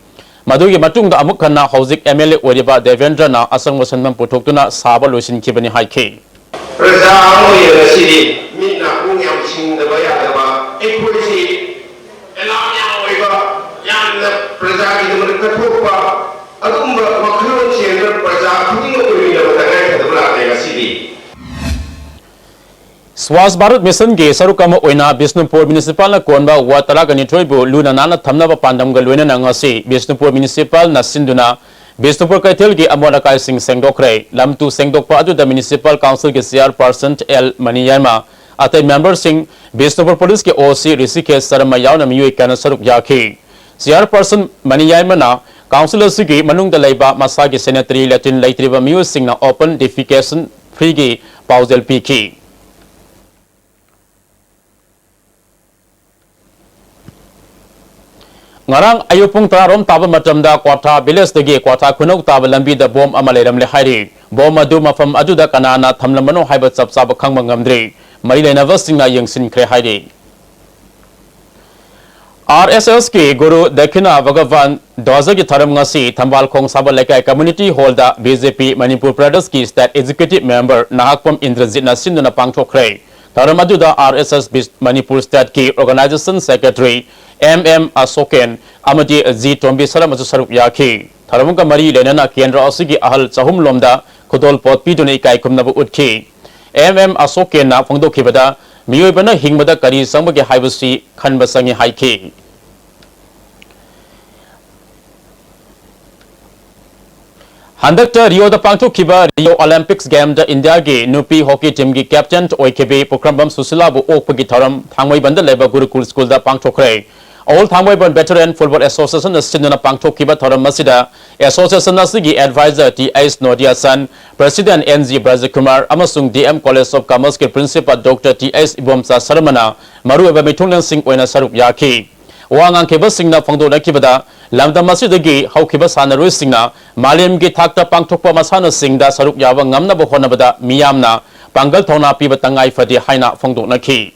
ꯃꯗꯨꯒꯤ ꯃꯇꯨꯡꯗ ꯑꯃꯨꯛ ꯍꯟꯅ ꯍꯧꯖꯤꯛ ꯑꯦꯝ ꯑꯦꯜ ꯑꯦ ꯑꯣꯏꯔꯤꯕ ꯗꯦꯕꯦꯟꯗ꯭ꯔꯅ ꯑꯁꯪꯕ ꯁꯦꯟꯐꯝ ꯄꯨꯊꯣꯛꯇꯨꯅ ꯁꯥꯕ ꯂꯣꯏꯁꯤꯟꯈꯤꯕꯅꯤ ꯍꯥꯏꯈꯤ꯫ ꯄ꯭ꯔꯖꯥ ꯑꯃ ꯑꯣꯏꯅ ꯉꯁꯤꯗꯤ ꯃꯤꯠ ꯅꯥꯀꯣꯡ ꯌꯥꯝ ꯁꯤꯡꯗꯕ ꯌꯥꯗꯕ, ꯑꯩꯈꯣꯏꯁꯤ ꯑꯦꯂꯥꯝ ꯌꯥꯝ ꯑꯣꯏꯕ, ꯌꯥꯝꯅ ꯄ꯭ꯔꯖꯥꯒꯤꯗꯃꯛꯇ ꯊꯣꯛꯄ ꯑꯗꯨꯒꯨꯝꯕ ꯋꯥꯈꯜꯂꯣꯟ ꯆꯦꯟꯕ ꯄ꯭ꯔꯖꯥ ꯈꯨꯗꯤꯡꯃꯛ ꯑꯣꯏꯃꯤꯟꯅꯕ ꯇꯉꯥꯏ ꯐꯗꯕ ꯂꯥꯛꯂꯦ ꯉꯁꯤꯗꯤ꯫ ꯁ꯭ꯋꯥꯁ ꯚꯥꯔꯠ ꯃꯤꯁꯟꯒꯤ ꯁꯔꯨꯛ ꯑꯃ ꯑꯣꯏꯅ ꯕꯤꯁꯅꯨꯄꯨꯔ ꯃ꯭ꯌꯨꯅꯤꯁꯤꯄꯥꯜꯅ ꯀꯣꯟꯕ ꯋꯥꯔꯗ ꯇꯔꯥꯒ ꯅꯤꯊꯣꯏꯕꯨ ꯂꯨꯅ ꯅꯥꯟꯅ ꯊꯝꯅꯕ ꯄꯥꯟꯗꯝꯒ ꯂꯣꯏꯅꯅ ꯉꯁꯤ ꯕꯤꯁꯅꯨꯄꯨꯔ ꯃ꯭ꯌꯨꯅꯤꯁꯤꯄꯥꯜꯅ ꯁꯤꯟꯗꯨꯅ ꯕꯤꯁꯅꯨꯄꯨꯔ ꯀꯩꯊꯦꯜꯒꯤ ꯑꯃꯣꯠ ꯑꯀꯥꯏꯁꯤꯡ ꯁꯦꯡꯗꯣꯛꯈ꯭ꯔꯦ꯫ ꯂꯝ ꯇꯨ ꯁꯦꯡꯗꯣꯛꯄ ꯑꯗꯨꯗ ꯃ꯭ꯌꯨꯅꯤꯁꯤꯄꯥꯜ ꯀꯥꯎꯟꯁꯤꯜꯒꯤ ꯆꯤꯌꯥꯔꯄꯔꯁꯟ ꯑꯦꯜ ꯃꯅꯤꯌꯥꯏꯃ, ꯑꯇꯩ ꯃꯦꯝꯕꯔꯁꯤꯡ, ꯕꯤꯁꯅꯨꯄꯨꯔ ꯄꯨꯂꯤꯁꯀꯤ ꯑꯣ ꯁꯤ ꯔꯤꯁꯤꯀꯦꯁ ꯁꯔꯃ ꯌꯥꯎꯅ ꯃꯤꯑꯣꯏ ꯀꯌꯥꯅ ꯁꯔꯨꯛ ꯌꯥꯈꯤ꯫ ꯆꯤꯌꯥꯔꯄꯔꯁꯟ ꯃꯅꯤꯌꯥꯏꯃꯅ ꯀꯥꯎꯟꯁꯤꯜ ꯑꯁꯤꯒꯤ ꯃꯅꯨꯡꯗ ꯂꯩꯕ ꯃꯁꯥꯒꯤ ꯁꯦꯅꯤꯇꯔꯤ ꯂꯦꯇ꯭ꯔꯤꯟ ꯂꯩꯇ꯭ꯔꯤꯕ ꯃꯤꯑꯣꯏꯁꯤꯡꯅ ꯑꯣꯄꯟ ꯗꯤꯐꯤꯀꯦꯁꯟ ꯐ꯭ꯔꯤꯒꯤ ꯄꯥꯎꯖꯦꯜ ꯄꯤꯈꯤ꯫ ꯉꯔꯥꯡ ꯑꯌꯨꯛ ꯄꯨꯡ ꯇꯔꯥꯔꯣꯝ ꯇꯥꯕ ꯃꯇꯝꯗ ꯀ꯭ꯋꯥꯊꯥ ꯚꯤꯂꯦꯖꯇꯒꯤ ꯀ꯭ꯋꯥꯊꯥ ꯈꯨꯅꯧ ꯇꯥꯕ ꯂꯝꯕꯤꯗ ꯕꯣꯝ ꯑꯃ ꯂꯩꯔꯝꯂꯦ ꯍꯥꯏꯔꯤ꯫ ꯕꯣꯝ ꯑꯗꯨ ꯃꯐꯝ ꯑꯗꯨꯗ ꯀꯅꯥꯅ ꯊꯝꯂꯝꯕꯅꯣ ꯍꯥꯏꯕ ꯆꯞ ꯆꯥꯕ ꯈꯪꯕ ꯉꯝꯗ꯭ꯔꯤ꯫ ꯃꯔꯤ ꯂꯩꯅꯕꯁꯤꯡꯅ ꯌꯦꯡꯁꯤꯟꯈ꯭ꯔꯦ ꯍꯥꯏꯔꯤ꯫ ꯑꯥꯔ ꯑꯦꯁ ꯑꯦꯁꯀꯤ ꯒꯨꯔꯨ ꯗꯈꯤꯅꯥ ꯚꯒꯕꯥꯟ ꯙ꯭ꯋꯖꯒꯤ ꯊꯧꯔꯝ ꯉꯁꯤ ꯊꯝꯕꯥꯜ ꯈꯣꯡ ꯁꯥꯕ ꯂꯩꯀꯥꯏ ꯀꯝꯃ꯭ꯌꯨꯅꯤꯇꯤ ꯍꯣꯜꯗ ꯕꯤ ꯖꯦ ꯄꯤ ꯃꯅꯤꯄꯨꯔ ꯄ꯭ꯔꯗꯦꯁꯀꯤ ꯁ꯭ꯇꯦꯠ ꯑꯦꯛꯖꯤꯀ꯭ꯌꯨꯇꯤꯚ ꯃꯦꯝꯕꯔ ꯅꯍꯥꯛꯄꯝ ꯏꯟꯗ꯭ꯔꯖꯤꯠꯅ ꯁꯤꯟꯗꯨꯅ ꯄꯥꯡꯊꯣꯛꯈ꯭ꯔꯦ꯫ ꯊꯧꯔꯝ ꯑꯗꯨꯗ ꯑꯥꯔ ꯑꯦꯁ ꯑꯦꯁ ꯕꯤꯁ-, ꯃꯅꯤꯄꯨꯔ ꯁ꯭ꯇꯦꯠꯀꯤ ꯑꯣꯔꯒꯅꯥꯏꯖꯦꯁꯟ ꯁꯦꯀ꯭ꯔꯦꯇꯔꯤ ꯑꯦꯝ ꯑꯦꯝ ꯑꯁꯣꯀꯦꯟ ꯑꯃꯗꯤ ꯖꯤ ꯇꯣꯝꯕꯤ ꯁꯔꯃꯁꯨ ꯁꯔꯨꯛ ꯌꯥꯈꯤ꯫ ꯊꯧꯔꯝꯒ ꯃꯔꯤ ꯂꯩꯅꯅ ꯀꯦꯟꯗ꯭ꯔ ꯑꯁꯤꯒꯤ ꯑꯍꯜ ꯆꯍꯨꯝ ꯂꯣꯝꯗ ꯈꯨꯗꯣꯜ ꯄꯣꯠ ꯄꯤꯗꯨꯅ ꯏꯀꯥꯏ ꯈꯨꯝꯅꯕ ꯎꯠꯈꯤ꯫ ꯑꯦꯝ ꯑꯦꯝ ꯑꯁꯣꯀꯦꯟꯅ ꯐꯣꯡꯗꯣꯛꯈꯤꯕꯗ, ꯃꯤꯑꯣꯏꯕꯅ ꯍꯤꯡꯕꯗ ꯀꯔꯤ ꯆꯪꯕꯒꯦ ꯍꯥꯏꯕꯁꯤ ꯈꯟꯕ ꯆꯪꯏ ꯍꯥꯏꯈꯤ꯫ ꯍꯟꯗꯛꯇ ꯔꯤꯑꯣꯗ ꯄꯥꯡꯊꯣꯛꯈꯤꯕ ꯔꯤꯑꯣ ꯑꯣꯂꯤꯝꯄꯤꯛꯁ ꯒꯦꯝꯗ ꯏꯟꯗꯤꯌꯥꯒꯤ ꯅꯨꯄꯤ ꯍꯣꯀꯤ ꯇꯤꯝꯒꯤ ꯀꯦꯞꯇꯦꯟ ꯑꯣꯏꯈꯤꯕꯤ ꯄꯨꯈ꯭ꯔꯝꯕꯝ ꯁꯨꯁꯤꯂꯥꯕꯨ ꯑꯣꯛꯄꯒꯤ ꯊꯧꯔꯝ ꯊꯥꯡꯃꯩꯕꯟꯗ ꯂꯩꯕ ꯒꯨꯔꯨꯀꯨꯜ ꯁ꯭ꯀꯨꯜꯗ ꯄꯥꯡꯊꯣꯛꯈ꯭ꯔꯦ꯫ All Thangmeiban Veteran Football Association ꯅ ꯁꯤꯟꯗꯨꯅ ꯄꯥꯡꯊꯣꯛꯈꯤꯕ ꯊꯧꯔꯝ ꯑꯁꯤꯗ association ꯑꯁꯤꯒꯤ advisor T H Nodiyachan, president N G Brajakumar ꯑꯃꯁꯨꯡ D M College of Commerce ꯀꯤ principal doctor T H Ibomcha ꯁꯔꯃꯅ ꯃꯔꯨꯑꯣꯏꯕ ꯃꯤꯊꯨꯡꯂꯦꯟꯁꯤꯡ ꯑꯣꯏꯅ ꯁꯔꯨꯛ ꯌꯥꯈꯤ꯫ ꯋꯥ ꯉꯥꯡꯈꯤꯕꯁꯤꯡꯅ ꯐꯣꯡꯗꯣꯛꯅꯈꯤꯕꯗ, ꯂꯝꯗꯝ ꯑꯁꯤꯗꯒꯤ ꯍꯧꯈꯤꯕ ꯁꯥꯟꯅꯔꯣꯏꯁꯤꯡꯅ ꯃꯥꯂꯦꯝꯒꯤ ꯊꯥꯛꯇ ꯄꯥꯡꯊꯣꯛꯄ ꯃꯁꯥꯟꯅꯁꯤꯡꯗ ꯁꯔꯨꯛ ꯌꯥꯕ ꯉꯝꯅꯕ ꯍꯣꯠꯅꯕꯗ ꯃꯤꯌꯥꯝꯅ ꯄꯥꯡꯒꯜ ꯊꯧꯅꯥ ꯄꯤꯕ ꯇꯉꯥꯏ ꯐꯗꯦ ꯍꯥꯏꯅ ꯐꯣꯡꯗꯣꯛꯅꯈꯤ꯫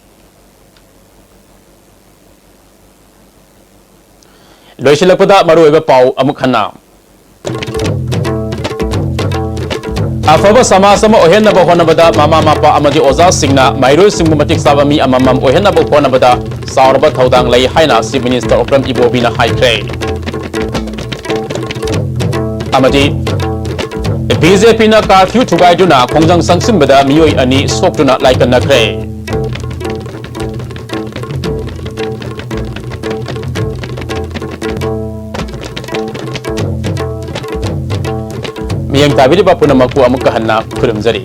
ꯂꯣꯏꯁꯤꯜꯂꯛꯄꯗ ꯃꯔꯨꯑꯣꯏꯕ ꯄꯥꯎ ꯑꯃꯨꯛ ꯍꯟꯅ꯫ ꯑꯐꯕ ꯁꯃꯥꯖ ꯑꯃ ꯑꯣꯏꯍꯟꯅꯕ ꯍꯣꯠꯅꯕꯗ ꯃꯃꯥ ꯃꯄꯥ ꯑꯃꯗꯤ ꯑꯣꯖꯥꯁꯤꯡꯅ ꯃꯍꯩꯔꯣꯏꯁꯤꯡꯕꯨ ꯃꯇꯤꯛ ꯆꯥꯕ ꯃꯤ ꯑꯃꯃꯝ ꯑꯣꯏꯍꯟꯅꯕ ꯍꯣꯠꯅꯕꯗ ꯆꯥꯎꯔꯕ ꯊꯧꯗꯥꯡ ꯂꯩ ꯍꯥꯏꯅ Chief Minister ꯑꯣꯀ꯭ꯔꯝ ꯏꯕꯣꯕꯤꯅ ꯍꯥꯏꯈ꯭ꯔꯦ꯫ ꯑꯃꯗꯤ ꯕꯤ ꯖꯦ ꯄꯤꯅ curfew ꯊꯨꯒꯥꯏꯗꯨꯅ ꯈꯣꯡꯖꯪ ꯆꯪꯁꯤꯟꯕꯗ ꯃꯤꯑꯣꯏ ꯑꯅꯤ ꯁꯣꯛꯇꯨꯅ ꯂꯥꯏꯀꯠꯅꯈ꯭ꯔꯦ꯫ ꯃꯤꯠꯌꯦꯡ ꯇꯥꯕꯤꯔꯤꯕ ꯄꯨꯝꯅꯃꯛꯄꯨ ꯑꯃꯨꯛꯀ ꯍꯟꯅ ꯈꯨꯔꯨꯝꯖꯔꯤ꯫